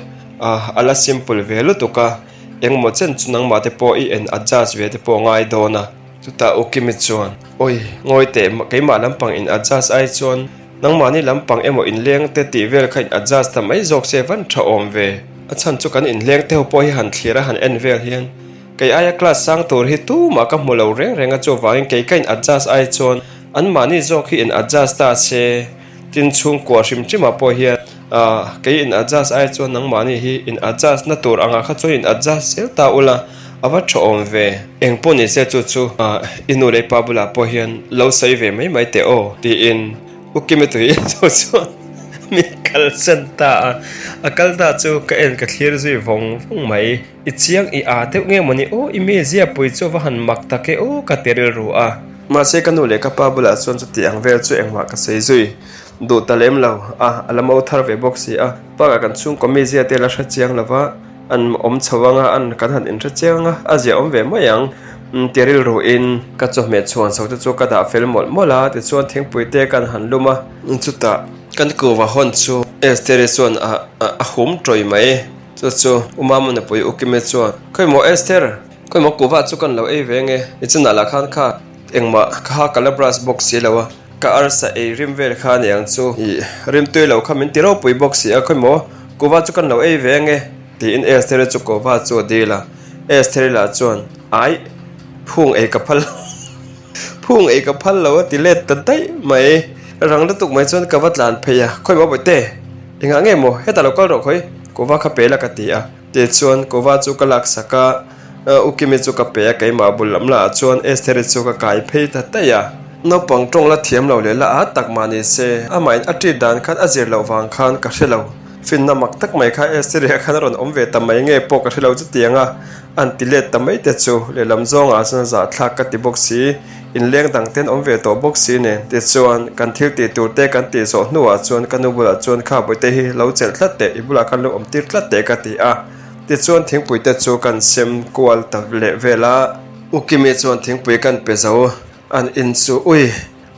a la simple ve lutuk a. Engmaw chen chu nangmah te pawh i en adjust ve te pawh ngai dawn a. Chutah U Kimi chuan, Awi, ngawi teh, keimah lampang in adjust ai chuan nangmahni lampang emaw inleng te tih vel kha in adjust ta mai zawk se van tha awm ve. A chhan chu kan inleng te ho pawh hi han thlir a han en vel hian kei aia class sang tur hi tumah ka hmu lo reng reng a chuvangin kei ka in adjust ai chuan anmahni zawk hi in adjust ta se. Tin chhungkua hrim hrimah pawh hian ah kei in adjust ai chuan nangmahni hi in adjust na tur angah kha chuan in adjust zel ta ula a va tha awm ve. Eng pawh ni se chu chu ah i nu leh i pa bulah pawh hian lo sawi ve mai mai teh aw tiin U Kimi tui chu chuan min kalsan ta a, a kal ta chu ka en ka thlir zui vawng vawng mai. I chiang i aa deuh nge mawni aw i mizia pui chu va han mak tak e aw ka ti rilru a. Mahse ka nu leh ka pa bulah chuan chuti ang vel chu engmah ka sawi zui duh ta lem lo a, a la mo thar ve bawk si a. Bakah kan chhungkaw mizia te la hre chiang lo va, an awm chho anga an kan han inhre chiang anga a zia awm ve mai ang ti rilru in ka chawhmeh chhuan chho te chu ka dah fel mawlh mawlh a, tichuan thingpui te kan han lum a. Chutah kan kuva hawn chu Esther-i chuan a hum tawih mai. Chu chu U Mama nupui U Kime chuan, Khawi maw Esther, khawi maw kuhva chu kan lo ei ve nge? I chunah lah khan kha engmah ka ha ka la brush bawk si lo a, ka arsa ei rim vel kha a ni ang chu i rim tui lo kha min ti ropui bawk si a, khawi maw kuhva chu kan lo ei ve nge? Tiin Esther-i chu kuhva chu a dil a, Esther-i lah chuan, Aih, phung ei ka phal lo, phung ei ka phal lo a ti let ta daih mai, rang lutuk mai chuan ka va tlan phei a, Khawi maw bawihte? Engah nge maw hetah lo kal rawh khawi? Kuhva kha pe la ka ti a. Tichuan kuhva chu ka laksak a, U Kimi chu ka pe a, keimah bul lam lah chuan Estheri chu ka kai phei ta daih a. Naupang tawng la thiam lo leh la at tak mah ni se, amahin a ṭit dan khan a zir loh vang khan ka hre lo. Finna mak tak mai kha Estheri ah khan a rawn awm ve ta mai nge pawh ka hre lo chutiang a, an ti let ta mai te chu lehlam zawngah chuan zahthlak ka ti bawk si. Inleng dang ten awm ve tawh bawk si nen. Tichuan, kan thil tih tur te kan tih zawh hnuah chuan ka nu bulah chuan kha bawihte hi lo chelh tlat teh, i bulah khan lo awm tir tlat teh ka ti a. Tichuan thingpui te chu kan sem kual ta leh vel a. U Kimi chuan thingpui kan pe zo. An in chu ui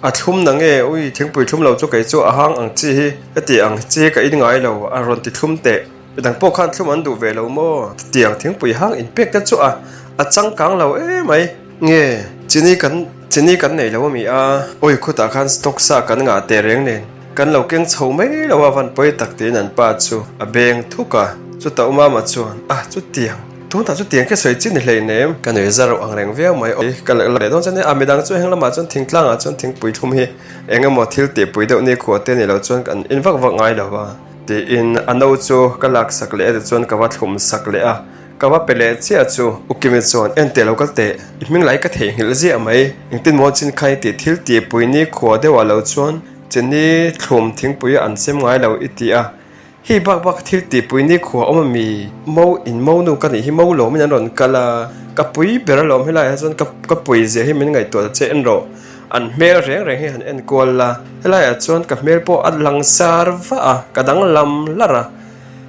a thlum na nge ui thingpui thlum lo chu kei chu a hang ang chi hi heti ang chi ka in ngai lo a rawn ti thlum teh. Midang pawh khan thlum an duh ve lo maw? Tiang thingpui hang in pek te chu a a changkang lo emai. Nge chini kan chini kan nei lo ami a? Awi khutah khan stock sa kan ngah teh reng nen kan lo keng chho mai lo a van pawi tak tiin an pa chu a beng thuk a. Chutah u mama chuan a chutiang tunah chutiang khi sawi chi ni hleinem. Ka nui zar ang reng viau mai awi ka la leh dawn chuan a midang chu heng lamah chuan thingtlangah chuan thingpui thlum hi eng emaw thil tihpui deuh nikhua te ni lo chuan kan in vak vak ngai lo va. Tiin a no chu ka lak sak leh a tichuan ka va thlum sak leh a, ka va pe leh chiah chu. U Kimi chuan, En teh lo kal teh, i hming lai ka theihnghilh ziah mai, engtin maw chin kha i tih thil tih pui ni khua deuh ah lo chuan chini thlum thingpui an sem ngai lo i ti a, hei bak bak thil tih pui ni khua awm ami, mo in mo nu ka nih hi mo lawmin an rawn kal a, ka pui ber alawm helai ah chuan ka ka pui zia hi min ngaihtuah ta che en rawh. An hmel reng reng hi han en kual la, helaiah chuan ka hmel pawh a lang sar vah a, ka danglam larh a.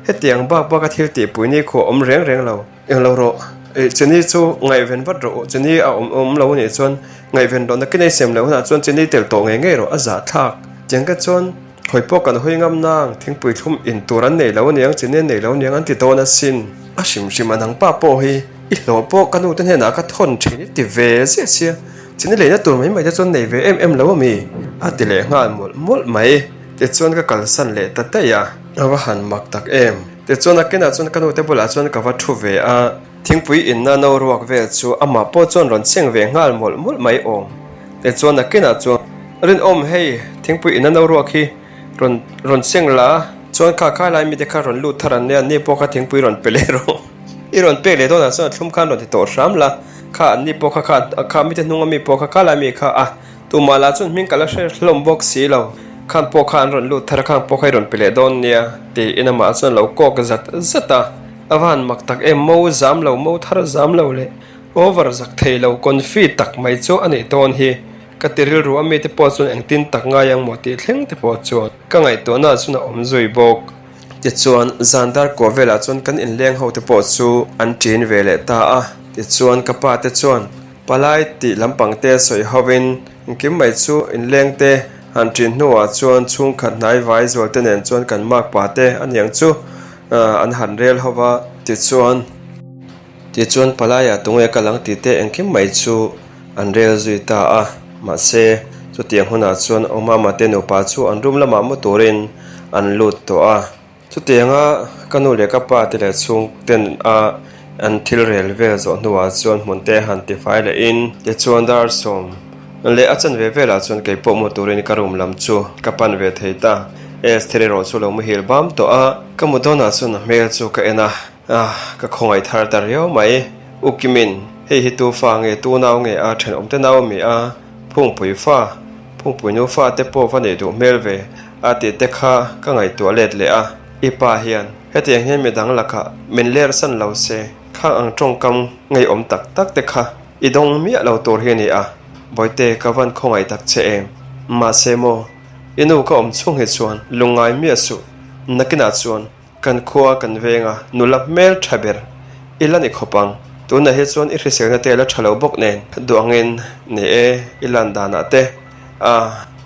Hetiang bak bak a thil tihpui ni khuah awm reng reng lo. Eng lo rawh, eh chini chu ngaihven vat rawh u, chini a awm awm lo anih chuan ngaihven rawh nakin ei sem loh hunah chuan chini tel tawh ngei ngei rawh a zahthlak. Tiang te chuan hawi pawh kan hawi ngam nang, thingpui thlum in tur an nei lo aniang, chini an nei lo aniang an ti dawn asin. A hrim hrim a nangpa pawh hi i hlawh pawh ka nu te hnenah ka thawn thin i ti ve ziah sia. Chini leina tur mai mai te chuan nei ve em em lo ami? A ti leh nghal mawlh mawlh mai. Tichuan ka kalsan leh ta daih a. A va han mak tak em? Tichuan a kenah chuan ka nute bulah chuan ka va thu ve a. Thingpui inna no ruak vel chu amah pawh chuan rawn cheng ve nghal mawlh mawlh mai awm. Tichuan a kenah chuan, Rinawm hei, thingpui inna no ruak hi rawn rawn cheng la, chuan kha khai lai mite kha rawn lut thar an nia, ni pawh kha thingpui rawn pe leh rawh. I rawn pek leh dawnah chuan a thlum khan rawn ti tawh hram la, kha an ni pawh kha kha kha mite hnunga mi pawh kha kha lai mi kha a, tumah lah chuan hming ka la hre hlawm bawk si lo, khan pawh kha an rawn lut thar a khang pawh kha i rawn pe leh dawn nia tiin amah chuan a lo kawk zat zat a, a va han mak tak em, mo zam lo, mo thar zam lo leh over zak thei lo confi tak mai chu a nih dawn hi ka ti rilru a mite pawh chuan engtin tak ngai ang maw tih thleng te pawh chuan ka ngaihtuahna chuan a awm zui bawk. Tichuan, zan dar kuah velah chuan kan inleng ho te pawh chu an ṭin ve leh ta a. Tichuan, ka pa te chuan palai tih lampang te sawi hovin engkim mai chu inleng te han ṭin hnuah chuan chhungkhat hnai vai zual te nen chuan kan makpa te aniang chu an han rel ho va. Tichuan. Tichuan palaiah tunge kal ang tih te engkim mai chu an rel zui ta a. Mahse, chutiang hunah chuan Omama te nupa chu an room lamah mu turin an lut tawh a. Chutianga ka nu leh ka pa te leh chhungten a an thil rel vel zawh hnuah chuan hmun te han tifai lehin tichuan dar sawm leh a chanve velah chuan kei pawh mu turin ka room lam chu ka pan ve thei ta. Esther erawh chu lo muhil bam tawh a, ka mu dawnah chuan a hmel chu ka en a. Ah, ka khawngaih thar ta riau mai. U Kimin, hei hi tu fa nge, tu nau nge a, thenawm te nau a mi a, Phungpui fa, Phungpui nu fa te pawh va neih duh hmel ve, a tih te kha ka ngaihtuah let leh a. I pa hian hetiang hian midang lakah min ler san lo se, khang ang tawngkam ngeiawm tak tak te kha i dawng miah lo tur hi a ni a, Bawihte ka van khawngaih tak che em. Mahse maw, i nu ka awm chhung hi chuan lungngai miah suh, nakinah chuan Kan khua kan veng a, nula hmel tha ber i la ni khawp ang. Tunah hi chuan i hriselna te la tha lo bawk nen, duangin ni e, i lan danah te, a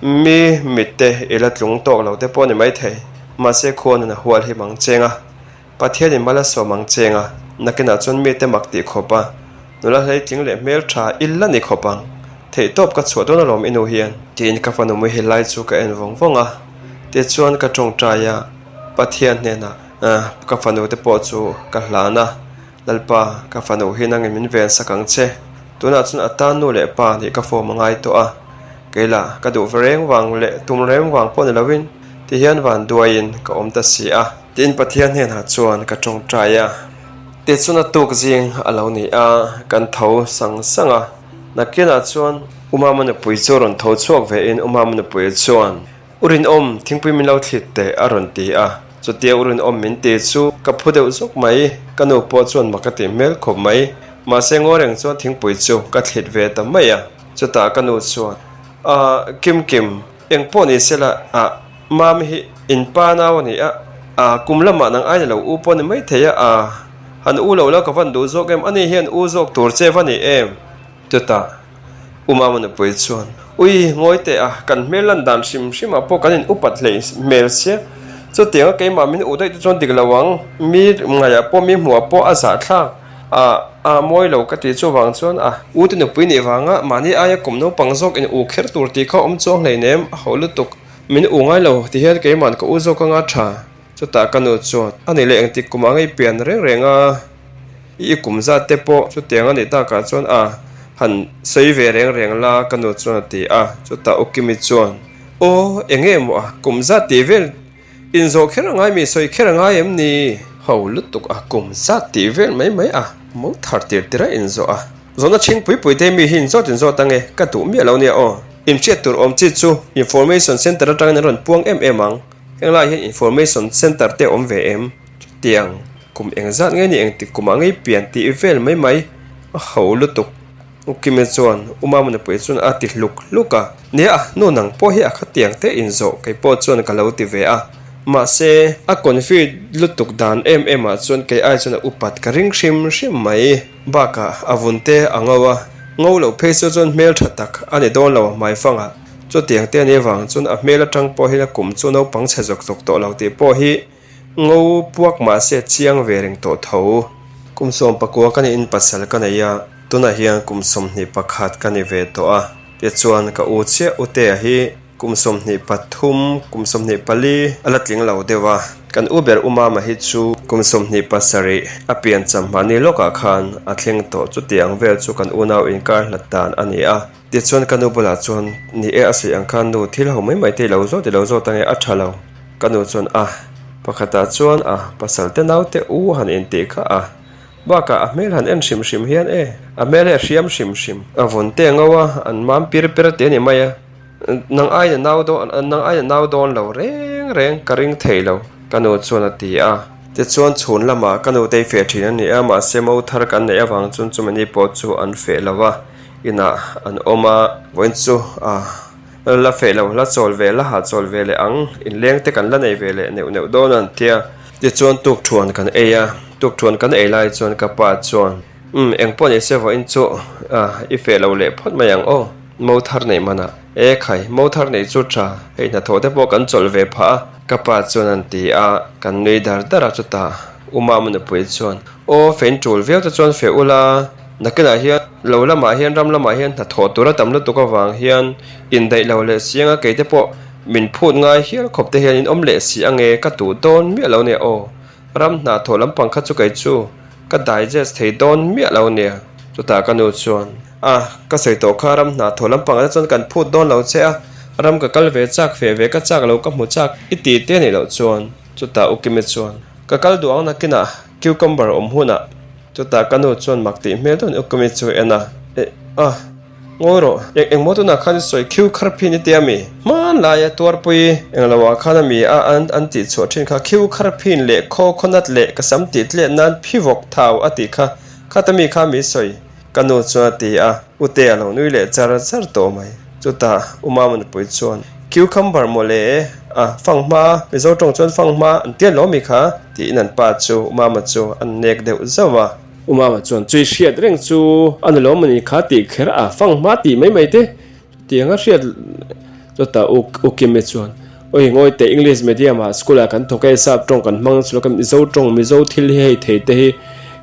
mi mit te i la tlung tawk lo te pawh ni maithei. Mahse khua nun a hual him ang cheng a, Pathianin mal a sawm ang cheng a, nakinah chuan mite mak tih khawp a, nula hleitling leh hmel tha i la ni khawp ang. Theihtawp ka chhuah dawn alawm i nu hian. Tiin ka fanu muhil lai chu ka en vawng vawng a, tichuan ka tawngtai a. Pathian hnenah ka fanu te pawh chu ka hlan a, Lalpa, ka fanu hi nangin min ven sak ang che. Tunah chuan a tan nu leh pa nih ka form a ngai tawh a, kei lah ka duh reng vang leh tum reng vang pawh ni lovin ti hian van duaiin ka awm ta si a. Tiin Pathian hnenah chuan ka tawngtai a. Tichuan a tuk zing a lo ni a, kan tho sang sang a. Nakinah chuan U Mama nupui chu rawn tho chhuak vein U Mama nupui chuan, U Rinawm, thingpui min lo thlit teh a rawn ti a. Chutia U Rinawm min ti chu ka phu deuh zawk mai. Ka nu pawh chuan mak a ti hmel khawp mai. Mahse ngaw reng chuan thingpui chu ka thlit ve ta mai a. Chutah ka nu chuan, Ah, Kim Kim, eng pawh ni se la, ah, Mami hi in pa nau a ni a, ah, kum lamah nang aina lo u pawh a ni maithei a, ah, han u lo la ka van duh zawk em, ani hian u zawk tur che va ni em? Chutah. U Mama nupui chuan, Ui, ngawi teh a, kan hmel lan dan hrim hrimah pawh kan in upat hleih hmel sia. Chutianga keimah min uh daih te chuan dik lo ang, mi ngaihah pawh mi hmuhah pawh a zahthlak a, a mawi lo ka ti chuvang chuan a. U te nupui nih vanga mahni aia kum naupang zawk in uh kher tur tih kha awm chuang hleinem, a ho lutuk. Min uh ngai lo ti hian keima'n ka u zawk anga tha. Chutah ka nu chuan, A nih leh engtik kumah ngei pian reng reng a, i kum zat te pawh chutiang a nih takah chuan a han sawi ve reng reng la ka nu chuan a ti a. Chutah U Kimi chuan, Aw, eng nge maw a kum zat tih vel inzawh kher a ngai mi sawi kher a ngai em ni? Ho lutuk a kum zat tih vel mai mai a, mo thar tir tir a inzawh a. Zawhna chhing pui pui te mi hi inzawt inzawt ange, ka duh miah lo nia aw. Inhriat tur awm chi chu Information Centre atangin an rawn puang em em ang. Heng lai hian Information Centre te awm ve em? Chutiang kum engzat nge ni engtik kumah ngei pian tih vel mai mai a ho lutuk. U Kimi chuan U Mama nupui chuan a ti hluk hluk a. Nia a nu nang pawh hi a khatiang te inzawh kei pawh chuan ka lo ti ve a. Mahse a confi lutuk dan em em ah chuan kei ai chuan a upat ka ring hrim hrim mai. Bakah a vun te a ngo a, ngo loh phei chu chuan hmeltha tak a ni dawn lo a hmaifangah. Chutiang te anih avang chuan a hmel atang pawh hian a kum chu naupang chhe zawk zawk tawh lo tih pawh hi ngo puak mahse chiang ve reng tawh tho. Kum 19 ka niin pasal ka nei a, tunah hian kum 21 ka ni ve tawh a, tichuan ka u chiah Utea hi kum 23, kum 24 a la tling lo deuh a, kan u ber U Mama hi chu kum 27 a piancham mahni lawkah khan a thleng tawh, chutiang vel chu kan unau inkar hlat dan a ni a. Tichuan ka nu bulah chuan, Ni e, a sawi ang khan nu, thil ho mai mai te i lo zawt i lo zawt ange, a tha lo. Ka nu chuan, A, pakhatah chuan a, pasal te naute u han intih kha a. Bakah a hmel han en hrim hrim hian e, a hmel hi a hriam hrim hrim. A vun te a ngo a, an mam pir per te a ni mai a. Nang aiin a nau dawn, nang aiin a nau dawn lo reng reng ka ring thei lo, ka nu chuan a ti a. Tichuan chhun lamah ka nu te i feh thin a ni a, mahse mo thar kan neih avang chuan chumi ni pawh chu an feh lo a. Inah an awm a, vawiin chu a la feh lo, la chawl ve, la hahchawl ve leh ang, inleng te kan la nei ve leh neuh neuh dawn a an ti a. Tichuan tukthuan kan ei a, tukthuan kan ei lai chuan ka pa chuan, Umm, eng pawh ni se vawiin chu a i feh lo leh phawt mai ang aw, mo thar neih manah. E khai, mo thar neih chu tha, hei hnathawh te pawh kan chawlh ve phah a, ka pa chuan an ti a, kan nui dar dar a chutah U Mama nupui chuan, Aw, fein tul viau te chuan feh ula, Nakinah hian lo lamah hian ram lamah hian hnathawh tur a tam lutuk avang hian indaih lo leh si anga keite pawh min phut ngai hial khawp te hian in awm leh si ange ka duh dawn miah lo nia aw. Ram hnathawh lampang kha chu kei chu ka digest thei dawn miah lo nia. Chutah ka nu chuan a ka sawi tawh kha ram hnathawh lampang ah te chuan kan phut dawn lo che a, ram ka kal ve chak feh ve ka chak lo ka hmu chak i ti te anih loh chuan chutah U Kimi chuan ka kal duh ang nakinah cucumber awm hunah Chutah ka nu chuan mak tih hmel deuhin Ukumi chu a en a, Eh, ah, ngawi rawh, eng engmaw tunah khan i sawi khiu khar phin i tia mi? Hmanlaia tuarpui eng loah khan a mi a an an tih chhuah thin kha khiu khar phin leh khaw khawnat leh ka sam tih tlet nan phi vawk thau a tih kha, khata mi kha mi sawi? Ka nu chuan a ti a, Ute a lo nui leh char char tawh mai. Chutah U Mama nupui chuan, Cucumber maw le? A, fanghma, Mizo tawng chuan fanghma an tial lo mi kha? Tiin an pa chu U Mama chu an nek deuh zauh a. U Mama chuan, Chui hriat reng chu a ni lo mawni kha tih kher a, fanghma tih mai mai te chutiang a hriat. Chutah U Kimi chuan, Awi ngawi teh English medium ah school ah kan thawk e, sap tawng kan hmang chu ka Mizo tawng Mizo thil hi hei thei te hi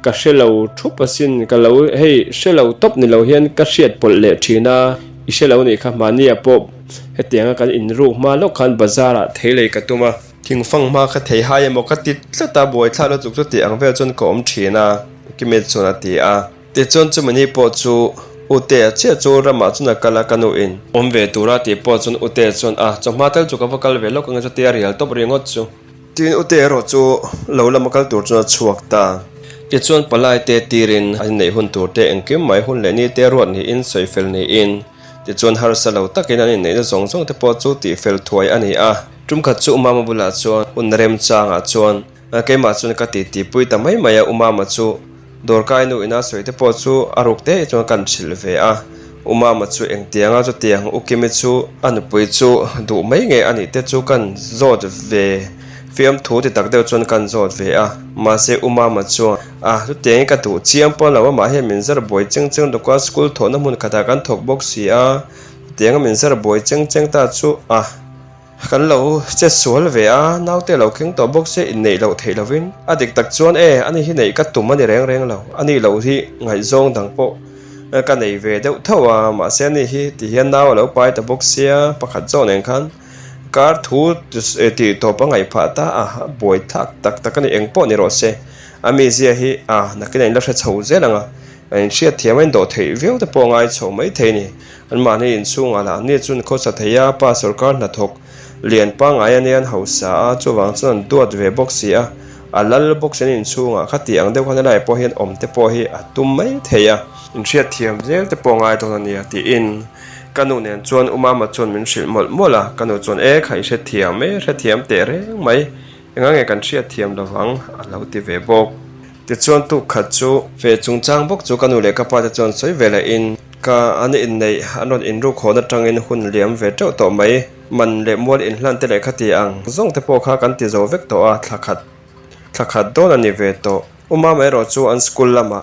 ka hre lo thup asin ka lo hei hre lo tawp ni lo hian ka hriat pawlh leh thin a, i hre lo nih kha mahni ah pawh hetiang a kan inruk hma lawk khan bazar ah thei lei ka tum a, thingfang hma kha thei hai emaw ka ti tlat a, buaithlak lutuk chu tih ang vel chuan ka awm thin a, Kimit chuan a ti a. Tichuan chumi ni pawh chu Utea chiah chu ramah chuan a kal a, ka nuin awm ve tura tih pawh chuan Utea chuan a chawhma tel chu ka va kal ve lawk ang chutia rial tawp ringawt chu. Tin Utea erawh chu lo lama kal tur chuan a chhuak ta. Tichuan palai te tirin an inneih hun tur te engkim mai hun leh ni te ruat niin sawi fel niin tichuan harsa lo takin an inneihna zawng zawng te pawh chu tih fel thuai a ni a. Tumkhat chu Umama bulah chuan hun remchangah chuan Keimah chuan ka titi pui ta mai mai a, U Mama chu dawrkai nu ina sawi te pawh chu a ruk te chuan kan hrilh ve a. U Mama chu engtianga chutiang U Kimi chu a nupui chu duh mai nge a nih te chu kan zawt ve Fiamthu ti tak deuh chuan kan zawt ve a, mahse U Mama chuan, A, chutiangin ka duh chiang pawn lo, amah hian min zar buai cheng cheng tuk a, school thawhna hmun khatah kan thawk bawk si a, chutianga min zar buai cheng cheng ta chu a, kan lo che sual ve a, naute lo keng tawh bawk se inneih loh theih lovin a dik tak chuan e, ani hi neih ka tum a ni reng reng lo, ani lo hi ngaihzawng dang pawh ka nei ve deuh tho a, mahse ani hi ti hian nau a lo pai ta bawk sia, pakhat zawk nen khan kar thu tih tawp a ngaih phah ta a, buai thlak tak tak a ni, eng pawh ni rawh se, a mizia hi a nakin a inla hre chho zel ang a. A inhriat thiam a indawh theih viau te pawh a ngai chho mai thei a ni. Anmahni inchhungah lah ni chuan khawsa thei a, pa sawrkar hnathawk lian pangngai a nia an hausa a, chuvang chuan an duat ve bawk si a, a lal bawk si an inchhungah khati ang deuh khan helaiah pawh hian awm te pawh hi a tum mai thei a. Inhriat thiam zel te pawh a ngai dawn a nia tiin ka nu nen chuan U Mama chuan min hrilh mawlh mawlh a, ka nu chuan e kha i hrethiam e, hrethiam teh reng mai, enga nge kan hriat thiam lovang a lo ti ve bawk. Tichuan tuk khat chu ve chungchang bawk chu ka nu leh ka pa te chuan sawi ve leh in ka an inneih an rawn inruk hawn atangin hun liam ve teuh tawh mai. Man leh mual inhlan te leh khati ang zawng te pawh kha kan ti zo vek tawh a, thla khat thla khat dawn a ni ve tawh. U Mama erawh chu an school lamah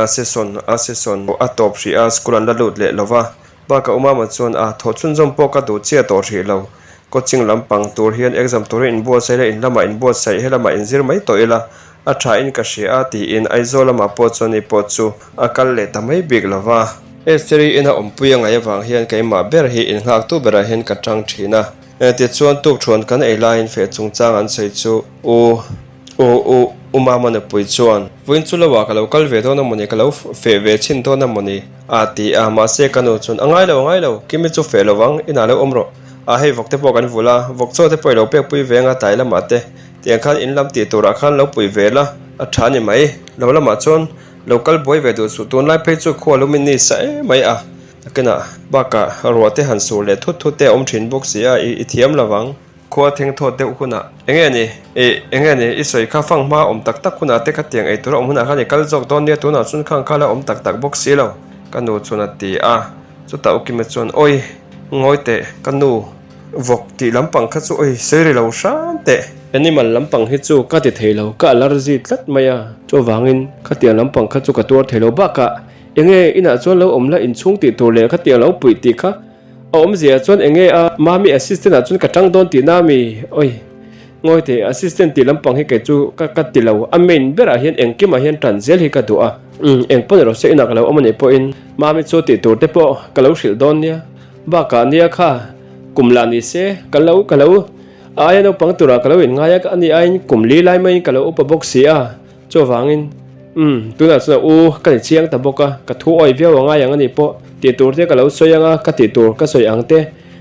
session a session a tawp hrih a, school an la lut leh lo va. Bakah U Mama chuan a thawh chhunzawm pawh ka duh chiah tawh hrih lo. Coaching lampang tur hian exam turin inbuatsaih ila, in lamah inbuatsaih, helamah inzir mai tawh ila, a tha in ka hria a tiin Aizawl lamah pawh chuan ni pawh chu a kal leh ta mai bik lo va. Esther-i ina awmpui a ngaih avang hian keimah ber hi innghaktu berah hian ka tang thin a. Tichuan tukṭhuan kan ei laiin feh chungchang an sawi chu U U U U Mama nupui chuan vawiin chu lo ah ka lo kal ve dawn a mawni, ka lo feh ve chhin dawn a mawni a ti a, mahse ka nu chuan a ngai lo a ngai lo, Kimi chu feh lo vang, inah lo awm rawh. A hei vawk te pawh kan vulh a, vawk chaw te pawh i lo pek pui ve anga tlai lamah te. Tiang khan in lam tih turah khan lo pui ve la, a tha ni mai. Lo lamah chuan lo kal buai ve duh suh, tunlai phei chu khua lumin ni sa em mai a. Nakinah bakah ruah te han sur leh thut thut te a awm thin bawk si a, i thiam lo vang. Khua theng thawt deuh hunah enge ni, ih enge ni, i sawi kha fang hma awm tak tak hunah te khatiang ei tura awm hunah khan i kal zawk dawn nia, tunah chuan khang kha la awm tak tak bawk si lo, ka nu chuan a ti a. Chutah Ukima chuan, Awi, ngawi teh, ka nu. Vawk tih lampang kha chu oi sawi ri lo hram teh. Animal lampang hi chu ka ti thei lo, ka allergy tlat mai a, chuvangin khatiang lampang kha chu ka tuar thei lo bakah enge inah chuan lo awm la inchhung tih tur leh khatiang lo puih tih kha a awmzia chuan enge a mami assistant ah chuan ka tang dawn tihna ami oi ngawi teh assistant tih lampang hi kei chu ka ka ti lo a main berah hian engkimah hian tan zel hi ka duh a umm engpawh ni rawh se inah ka lo awm anih pawhin mami chu tih tur te pawh ka lo hrilh dawn nia. Bakah nia kha kum lah ni se ka lo ka lo a aia naupang turah ka lo inngai a ani aiin kum li lai maiin ka lo upa bawk si a chuvangin umm tunah chuan u ka ni chiang ta bawk a ka thu awi viau a ngai ang ani pawh tih tur te ka lo sawi ang a ka tih tur ka sawi ang te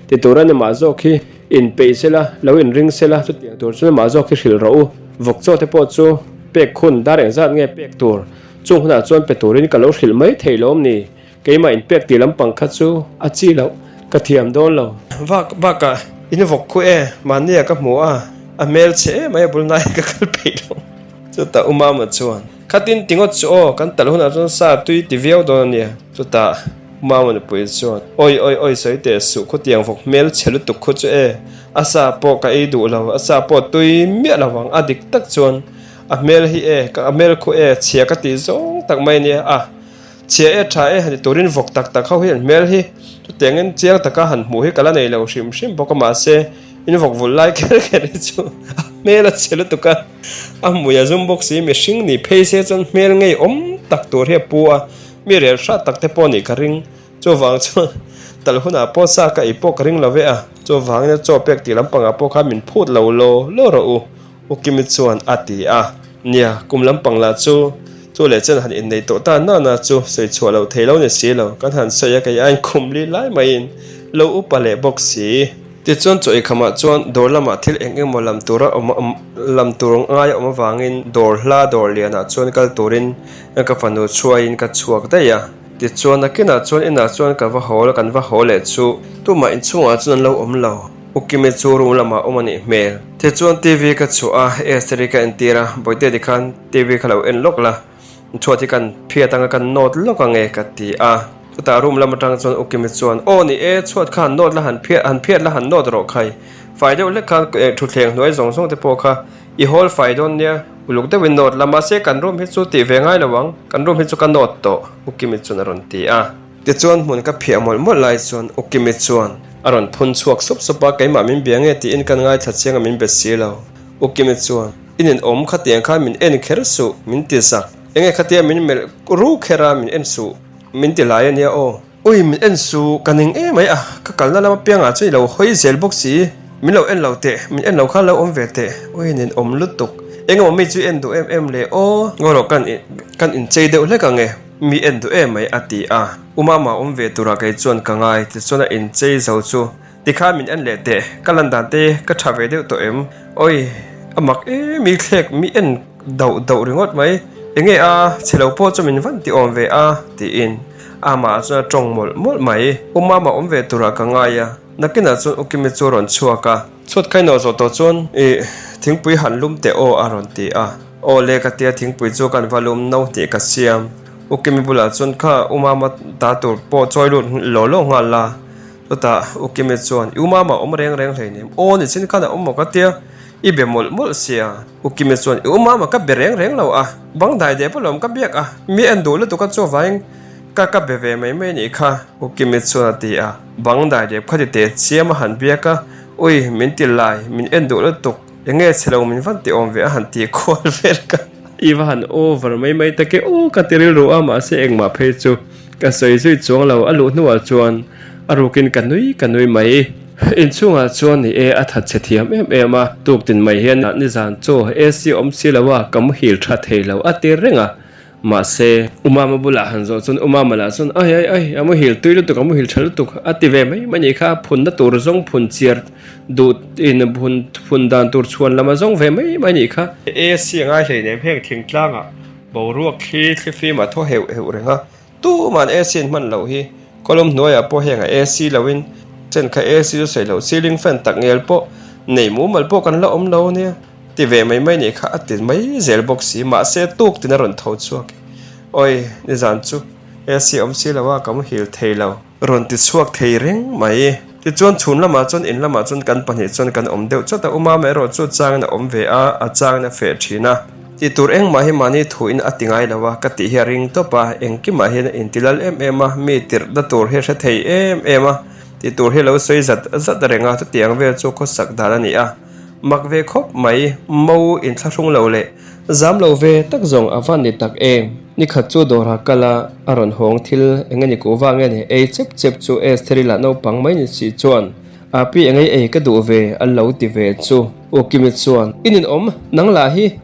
ti tur a ni mah zawk hi inpeih sela lo inring sela chutiang tur chu mah zawk hi hrilh rawh u vawk chaw te pawh chu pek hun dar engzat nge pek tur chung hunah chuan pe turin ka lo hrilh mai thei lawm ni. Keimah inpek tih lampang kha chu a chi loh, ka thiam dawn lo. Vak bakah in vawk khu e, mahnia ka hmu a, a hmel chhe em mai a bul nai ka kal peih lo. Chutah U Mama chuan, Khatin ti ngawt chu aw, kan talh hunah chuan sa tui ti viau dawn a nia. Chutah U Mama nupui chuan, Awi awi awi sawi teh suh, khutiang vawk hmel chhe lutuk khu chu e, a sa pawh ka ei duh lo, a sa pawh tui miah lo ang, a dik tak chuan a hmel hi e, a hmel khu e, chhia ka tih zawng tak mai a nia, a. Chhia e tha e han ti turin vawk tak tak ho hi an hmel hi chutiangin chiang taka han hmuh hi ka la nei lo hrim hrim bawk a mahse in vawk vulh lai kher kher hi chu a hmel a chhe lutuk a a hmui a zum bawk si mihring nih phei se chuan hmel ngei awm tak tur hi a pu a mi rel hrat tak te pawh nih ka ring chuvang chuan tal hunah pawh sa ka ei pawh ka ring lo ve a chuvangin a chaw pek tih lampangah pawh khan min phut lo law law rawh u. U Kimi chuan a ti a, Nia, kum lampang lah chu chu leh chen han innei tawh ta na na chu sawi chhuah loh thei lo ni si lo, kan han sawi a kei aiin khum li lai maiin lo upa leh bawk si. Tichuan chaw eikhamah chuan dawr lamah thil eng eng maw lam tura awm lam tur ngai a awm avangin dawr hla dawr lianah chuan kal turin ka fanu chhuaiin ka chhuak daih a. Tichuan nakinah chuan inah chuan ka va haw kan va haw leh chu tumah inchhungah chuan an lo awm lo. U Kimi chu room lamah awm a nih hmel. Tichuan TV ka chhuah a, Esther-i ka entir a, Bawihte tikhan TV kha lo en lawk la, chhuat hi kan phiat anga kan nawt lawk ange ka ti a. Chutah room lam atang chuan U Kimi chuan, Aw ni e, chhuat kha han nawt la, han phiat han phiat la han nawt rawh khai. Fai deuh hlek khan thutthleng hnuai zawng zawng te pawh kha i hawl fai dawn nia, uluk deuhin nawt la, mahse kan room hi chu tih ve ngai lo ang, kan room hi chu ka nawt tawh, U Kimi chuan a rawn ti a. Tichuan hmun ka phiah mawlh mawlh lai chuan U Kimi chuan a rawn phun chhuak sup sup a, keimah min bia nge tiin kan ngaithla chiang a min be si lo. U Kimi chuan, I nin awm khatiang khan min en kher suh, min ti zak. Enge khatia min melh ru kher a min en suh, min ti lai a nia aw. Ui, min en su, ka ning em mai a, ka kalna lam apiangah chuan i lo hawi zel bawk si, min lo en lo teh, min en lo khan lo awm ve teh, ui nin awm lutuk, engemaw mi chu i en duh em em le aw, ngaw rawh kan kan inchei deuh hlek ang e, mi en duh em mai a ti a, u mama awm ve turah kei chuan ka ngai, tichuan a inchei zo chu tikhan min en leh teh, ka lan dan te ka tha ve deuh tawh em, oi a mak em i thlek mi en dauh dauh ringawt mai, enge a chhe lo pawh chu min van ti awm ve a tiin. Amah chuan a tawng mawlh mawlh mai. U Mama awm ve turah ka ngai a, nakinah chuan U Kimi chu a rawn chhuak a. Chhuat kha inawh zawh tawh chuan ih thingpui han lum teh aw a rawn ti a. Aw le ka tia thingpui chu kan va lum no tih ka siam. U Kimi bulah chuan kha U Mama ta tur pawh chawi lut law law nghal la. Chutah U Kimi chuan I U Mama awm reng reng hleinem aw nichin khan a awm maw ka tia i be mawlh mawlh sia. U Kimi chuan I U Mama ka be reng reng lo a, bang dai deh pawh lawm ka biak a, mi en duh lutuk a chu avangin Ka ka be ve mai mai nih kha, U Kimi chuan a ti a. Bang dai dep kha ti teh chiam a han biak a, Ui, min ti lai, min en duh lutuk, eng nge chhe lo min van ti awm ve a han ti kual vel ka. I va han over mai mai tak e aw ka ti rilru a, mahse engmah phei chu ka sawi zui chuang lo, a luh hnuah chuan a rukin ka nui ka nui mai. Inchhungah chuan ni e a that chhe thiam em em a, tuktin mai hian nizan chu AC awm si lo a, ka muhil tha thei lo a ti reng a. Mahse, U Mama bulah han zawh chuan U Mama lah chuan, Ai ai ai, a muhil tui lutuk, a muhil tha lutuk, a ti ve mai mai nih kha, phunna tur zawng phun chiar duh in phun phun dan tur chhuan lam a zawng ve mai mai nih kha. AC a ngai hleinem heng thingtlangah boruak thli thli fim a thaw heuh heuh reng a, tuman AC an hman loh hi, kawlawm hnuaiah pawh heng a AC loin chen kha AC chu sawi loh ceiling fan tak ngel pawh nei mumal pawh kan la awm lo ania. Ti ve mai mai nih kha a ti mai zel bawk si, mahse tuk tin a rawn tho chhuak e. Awi, nizan chu AC awm si lo a, ka muhil thei lo. Rawn ti chhuak thei reng mai. Tichuan chhun lamah chuan in lamah chuan kan pahnih chuan kan awm deuh chawt a, u Mama erawh chu changin a awm ve a, a changin a feh thin a. Tih tur engmah hi mahni thuin a ti ngai lo a, ka tih hi a ring tawp a, engkimah hian a intilal em em a, mi tirhna tur hi a hre thei em em a, tih tur hi a lo sawi zat zat reng a, chutiang vel chu khawsak dan a ni a. Mak ve khawp mai, mo inthlahrung lo leh zam lo ve tak zawng a van ni tak em? Nikhat chu dawrah kal a, a rawn hawng thil eng nge ni kuh vang nge ni ei chep chep chu Estheri lah naupang mai ni si chuan a pi eng ei ei ka duh ve a lo ti ve chu. U Kimi chuan, I ninawm, nang lah hi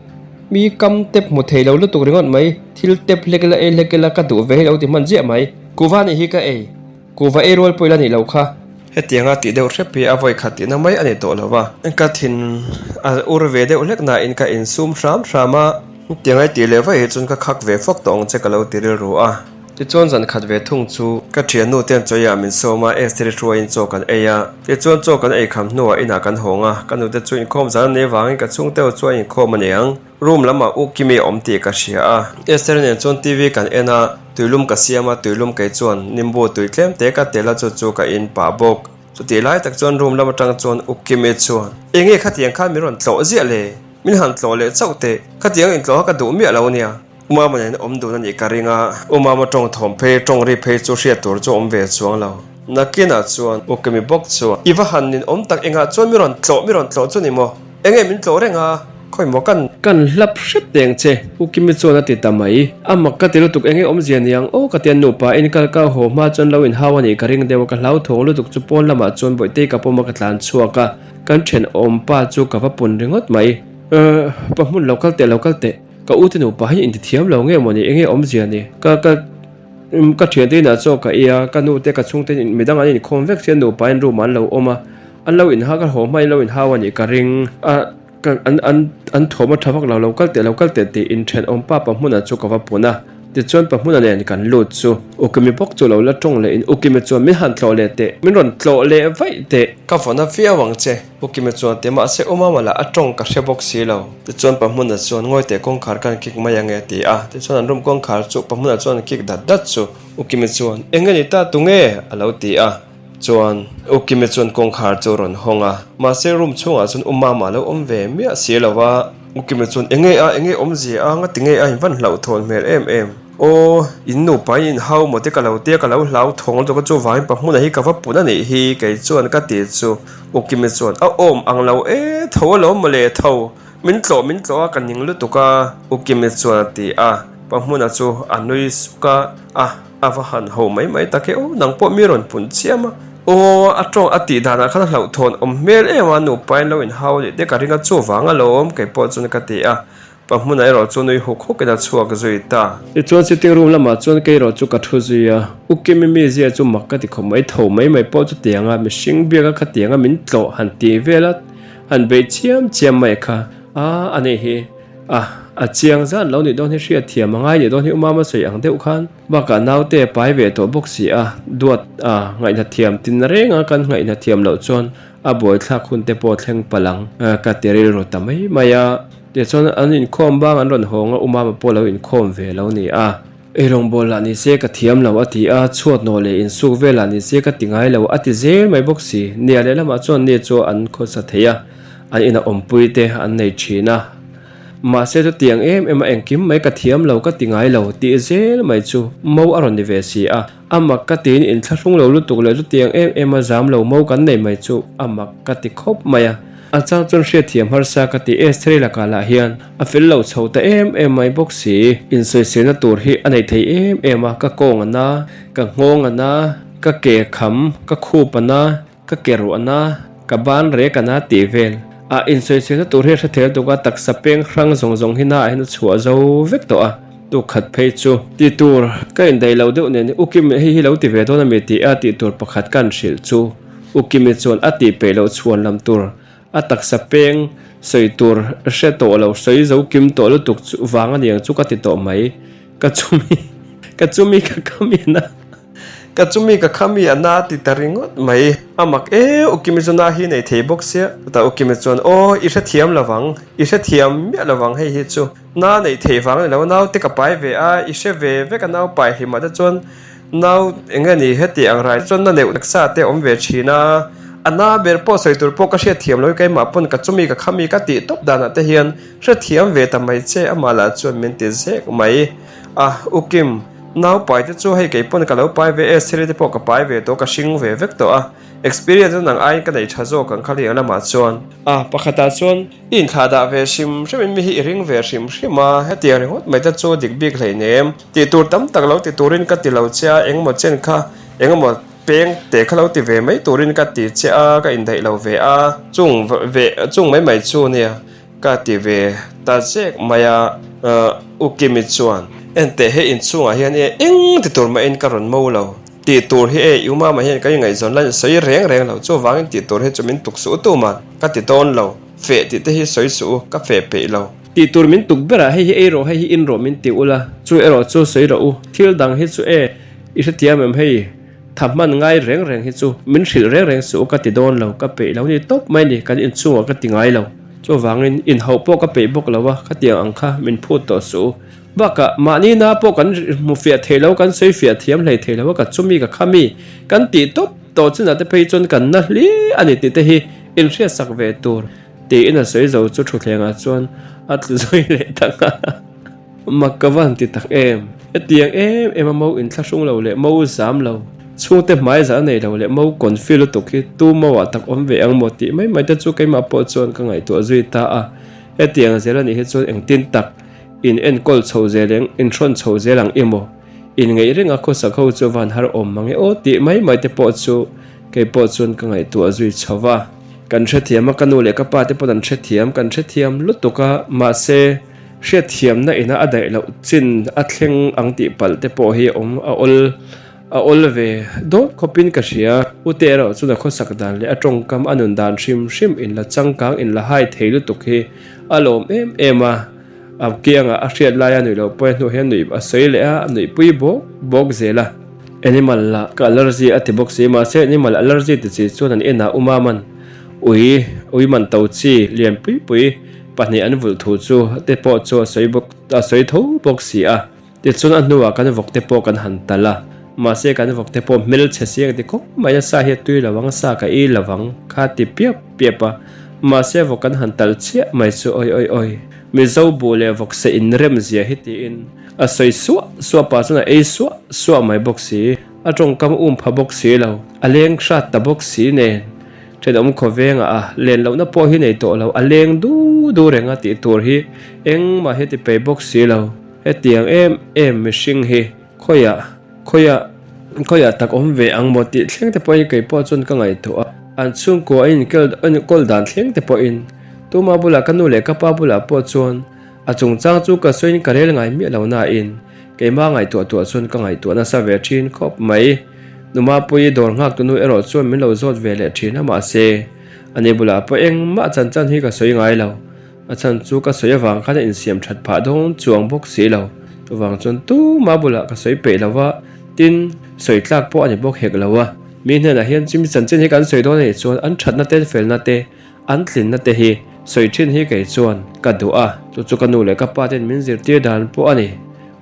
mi kam tep hmu thei lo lutuk ringawt mai, thil tep hlek ila ei hlek ila ka duh ve hi lo ti hman ziah mai, kuh va nih hi ka ei. Kuhva ei rual pawh ila nih loh kha. Hetianga tih deuh hrep hi a vawi khat tihna mai a ni tawh lo va. Ka thin a ur ve deuh hlek nain ka insum hram hram a. Hetianga i tih leh vaih hi chuan ka khak ve fawk tawh ang che ka lo ti rilru a. Tichuan zan khat ve thung chu ka thiannu te an chawiah min sawm a, Esther-i hruaiin chaw kan ei a. Tichuan chaw kan ei kham hnuah inah kan hawng a, ka nute chu inkhawm zan a nei vangin ka chhungte ho chuan inkhawm a ni ang. Room lamah U Kimi a awm tih ka hria a. Esther nen chuan TV kan en a, tuilum ka siam a, tuilum kei chuan nimbu tui tlem te ka tel a chu chu ka in pah bawk. Chutih lai tak chuan room lam atang chuan U Kimi chuan, Enge khatiang khan min rawn tlawh ziah le? Min han tlawh leh chauh teh, khatiang intlawh kha ka duh miah lo nia. U Mama nen awm dun a nih ka ring a, U Mama tawng thawm phei, tawng ri phei chu hriat tur chu awm ve chuang lo. Nakinah chuan U Kimi bawk chuan, I va han nin awm tak engah chuan mi rawn tlawh, mi rawn tlawh chu ni maw? Enge min tlawh reng a? Khawi maw kan. Kan hlap hrep teng che, U Kimi chuan a ti ta mai. A mak ka ti lutuk enge awmzia ni ang aw ka ti a nupa in kal ka haw hma chuan lo inhau a nih ka ring deuh a ka hlauthawng lutuk chu pawn lamah chuan Bawihtei ka pawm a ka tlan chhuak a, kan thenawm pa chu ka va pun ringawt mai. Ehh pa hmun lo kal teh lo kal teh. Ka u te nupa hi intithiam lo nge mawni enge awmzia ni? Ka ka ka thiante inah chaw ka ei a, ka nu te ka chhungte midang an inkhawm vek sia nupa in room ah an lo awm a, an lo inha ka haw hma in lo inhau a nih ka ring a, ka an an an thawm a tha vak lo, lo kal teh lo kal teh tiin thenawm pa pahmuna chu ka va pun a, tichuan pahmuna nen kan lut chu U Kimi bawk chu lo la tawng leh in U Kimi chuan min han tlawh leh teh, min rawn tlawh leh vaih teh. Ka vawn a viau ang che. U Kima chuan ti mahse U Mama lah a tawng ka hre bawk si lo. Tichuan Pahmuna chuan ngawi teh kawngkhar khan kik mai ange a ti a. Tichuan an room kawngkhar chu Pahmuna chuan kik dat dat chu. U Kima chuan, Eng nge ni ta tunge? a lo ti a. Chuan U Kimi chuan kawngkhar chu a rawn hawng a, mahse room chhungah chuan U Mama a lo awm ve miah si lo a. U Kimi chuan, Enge a, enge awmzia a, nga ti nge a invan hlauhthawn hmel em em. Aw, in nupa in inhau maw te ka lo tia ka lo hlau thawng lutuk a chuvangin pa hmuna hi ka va pun a nih hi kei chuan ka ti chu U Kimi chuan, A awm ang lo e, tho alawm mawle tho, min tlawh min tlawh a ka ning lutuk a U Kimi chuan a ti a, pa hmuna chu a nui suk a, a. A va han ho mai mai tak e aw, nang pawh mi rawn pun chiam a. Aw, a tawng a tih danah khan a hlauhthawn awm hmel em a, nupa in lo inhau leh te ka ring a, chuvang alawm kei pawh chuan ka ti a. Pa hmunah erawh chu nui huk huk in a chhuak zui ta. Tichuan sitting room lamah chuan kei erawh chu ka thu zui a, U Kimi mizia chu mak ka ti khawp mai, tho mai mai pawh chu tiang a, mihring biak a khatiang a min tlawh han tih vel a, han beih chiam chiam mai kha a, a nih hi. A, a chiang zan lo nih dawn hi hriat thiam a ngai nih dawn hi Umama sawi ang deuh khan bakah naute a pai ve tawh bawk si a, duat a ngaihna thiam tin reng a kan ngaihna thiam loh chuan a buaithlak hun te pawh thleng palh ang ka ti rilru ta mai mai a. Tichuan an inkhawm bang an rawn hawng a Umama pawh lo inkhawm ve lo ni a. Eirawngbawl lah ni se ka thiam lo a ti a, chhuat nawh leh insuk vel lah ni se ka ti ngai lo a ti zel mai bawk si. Nia lehlamah chuan ni chu an khawsa thei a, an ina awmpui te an nei thin a. Mahse chutiang em em a engkim mai ka thiam lo ka ti ngai lo tih zel mai chu mo a rawn ni ve si a. A mak ka tiin inthlahrung lo lutuk leh chutiang em em a zam lo mo kan nei mai chu a mak ka ti khawp mai a. A chang chuan hriatthiam harsa ka ti Estheri lakah lah hian a fel lo chho ta em em mai bawk si. Insawiselna tur hi a nei thei em em a, ka kawng a na, ka nghawng a na, ka ke kham, ka khup a na, ka ke ruah a na, ka ban rek a na tih vel. A insawiselna tur hi a hre thei lutuk a, taksa peng hrang zawng zawng hi na ah hian a chhuah zo vek tawh a. Tuk khat phei chu tih tur ka indaih lo deuh nen U Kim hei hi lo ti ve dawn a mi tih a tih tur pakhat ka an hrilh chu. U Kimi chuan a tih peih loh chhuan lam tur a taksa peng sawi tur hre tawh lo sawi zo kim tawh lutuk chu vang a niang chu ka ti tawh mai. Ka chumi ka chumi ka khami a na ka chumi ka khami a na ti ta ringawt mai. A mak e U Kimi chu na hi nei thei bawk sia. Chutah U Kimi chuan aw i hrethiam lovang i hrethiam miah lovang hei hi chu na neih theih vang a ni lo naute ka pai ve a i hre ve vek a nau pai hlimah te chuan Nau eng nge ni heti ang rai chuan na neuh taksa te awm ve thin a, a na ber pawh sawi tur pawh ka hriatthiam lo i keimah pawn ka chumi ka khami ka tih tawp danah te hian hrethiam ve ta mai che amah lah chuan min ti zek mai a, U Kim, nau pai te chu hei kei pawn ka lo pai ve e, Siri te pawh ka pai ve tawh ka hring ve vek tawh a, experience chu nang aiin ka nei tha zawk ang kha liang lamah chuan. A, pakhatah chuan I inthlah dah ve hrim hrim in mi hi i ring ve hrim hrim a, hetiang ringawt mai te chu dik bik hleinem. Tih tur tam tak lo ti turin ka ti lo che a, engemaw chen kha engemaw peng teh kha lo ti ve mai turin ka ti che a, ka indaih lo ve a, chung ve chung mai mai chu nia ka ti ve ta zek mai a, U Kimi chuan enteh hei inchhungah hian e eng ti tur mahin ka rawn mo lo. Tih tur hi e, i umama hian ka ingaihzawn la sawi reng reng lo, chuvangin tih tur hi chu min tuk suh u tuman ka ti dawn lo, feh tih te hi sawi suh u, ka feh peih lo. Tih tur min tuk berah hei hi ei rawh, hei hi in rawh min ti ula, chu erawh chu sawi rawh u, thil dang hi chu e, i hrethiam em hei, tha hman ngai reng reng hi chu min hrilh reng reng suh u ka ti dawn lo, ka peih lo ni tawp mai ni, kan inchhungah ka ti ngai lo, chuvangin inhauh pawh ka peih bawk lo a, khatiang ang kha min phut tawh suh u. Bakah, mahni na pawh kan hmu fiah thei lo, kan sawi fiah thiam hlei thei lo a, ka chumi ka khami kan tih tawp tawh chinah te phei chuan kan na hli a ni tih te hi inhriatsak ve tur tiin a sawi zo chu thutthlengah chuan a tlu zui leh ta nghal a. Mak ka van ti tak em? Hetiang em em a mo inthlahrung lo leh mo zam lo, chhungte hmai zah nei lo leh mo confi lutuk hi tu mo ah tak awm ve ang maw tih mai mai te chu keimah pawh chuan ka ngaihtuah zui ta a. Hetiang zel a nih hi chuan engtin tak In enkawl chho zel eng, in hrawn chho zel ang emaw? In ngeih reng a khawsak ho chu van har awm mang e aw tih mai mai te pawh chu kei pawh chuan ka ngaihtuah zui chho va. Kan hrethiam a, ka nu leh ka pa te pawn an hrethiam, kan hrethiam lutuk a, mahse hriatthiamna ina a daih loh chin a thleng ang tih palh te pawh hi awm a awl a awl ve dawt khawpin ka hria. U te erawh chuan a khawsak dan leh a tawngkam a nun dan hrim hrim in la changkang in la hai thei lutuk hi a lawm em em a. A kiangah a hriat laia nuih loh pawhin hnuah hian nuih a sawi leh a, a nuihpui bawk bawk zel a. Animal lah ka allergy a ti bawk si, mahse animal allergy ti chi chuan an inah uma man ui, ui man to chi lian pui pui pahnih an vulh thu chu te pawh chu a sawi bawk a sawi tho bawk si a. Tichuan a hnuah kan vawk te pawh kan han talh a. Mahse kan vawk te pawh hmelchhe si ang ti khawp mai a, sa hi a tui lo ang, sa ka ei lo vang kha ti piap piap a. Mahse vawk kan han talh chiah mai chu awi awi awi. Mizo buh leh vawk se inrem zia hi tiin a sawi suah suah pah chuan a ei suah suah mai bawk si. A tawngkam um pha bawk si lo, a leng hrat ta bawk si nen. Thenawm khawvengah a len lohna pawh hi nei tawh lo, a leng du du reng a tih tur hi engmah hi a ti pei bawk si lo. Hetiang em em mihring hi khawiah khawiah khawiah tak awm ve ang maw tih thleng te pawhin kei pawh chuan ka ngaihtuah a, an chhungkua a inkawl dan thleng te pawhin tuma bulah ka nu leh ka pa bulah pawh chuan a chungchang chu ka sawiin ka rel ngai miah lo nain keimah ngaihtuah tuah chuan ka ngaihtuah nasa ve thin khawp mai. Numapuii dawr nghak tunu erawh chuan min lo zawt ve leh thin a mahse ani bulah pawh engmah chanchan hi ka sawi ngai lo. A chhan chu ka sawi avang khan a insiam that phah dawn chuang bawk si lo. Chuvang chuan tuma bulah ka sawi peih lo va, tin, sawi tlak pawh a ni bawk hek lo a. Mi hnenah hian chimi chanchin hi kan sawi dawn a nih chuan an thatna te, felna te, an tlinna te hi sawi thin hi kei chuan ka duh a. Chu chu ka nu leh ka pa ten min zirtir dan pawh a ni.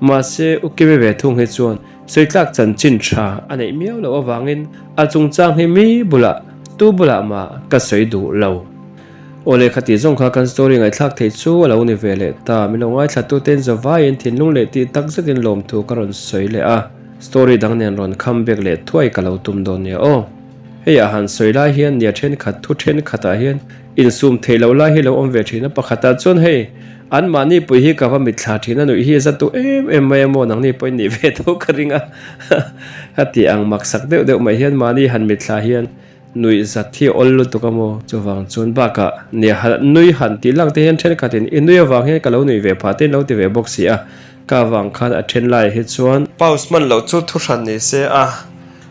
Mahse, U Kimi ve thung hi chuan sawi tlak chanchin tha a neih miau loh avangin a chungchang hi mi bulah, tu bulah mah ka sawi duh lo. Aw lehkha tih zawng kha kan story ngaihthlak theih chu a lo ni ve leh ta. Min lo ngaithla tuten zavaiin thinlung leh tih tak zetin lawmthu ka rawn sawi leh a, story dang nen rawn kham bek leh thuai ka lo tum dawn nia aw. Hei ah han sawi lai hian nia thenkhat thu thenkhatah hian insum theih loh lai hi lo awm ve thin a, pakhatah chuan hei anmahni pui hi ka va mitthla thin a nuih hi za tu em em mai a maw nangni pawhin nih ve tho ka ring a heti ang maksak deuh deuh mai hian mahni han mitthla hian Nuih zat hi awl lutuk a maw? Chuvang chuan bakah nia ha nui han tih lang te hian thenkhatin i nui avang hian ka lo nuih ve phah te in lo ti ve bawk si a, ka avang khan a then laiah hi chuan. Pause hman loh chu thu hran ni se a,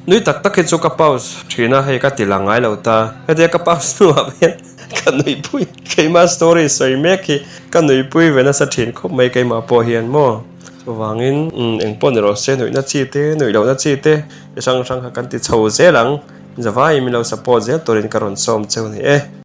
nui tak tak hi chu ka pause thin a, hei ka ti lang ngai lo ta, hetia ka pause hnuah hian ka nuihpui keimah story sawi mek hi ka nuihpui ve nasa thin khawp mai keimah pawh hian maw? Chuvangin engpawh ni rawh se nuihna chi te nuih lohna chi te chi hrang hrang kha kan ti chho zel ang. Zavaiin min lo support zel turin ka rawn sawm cheu ni e.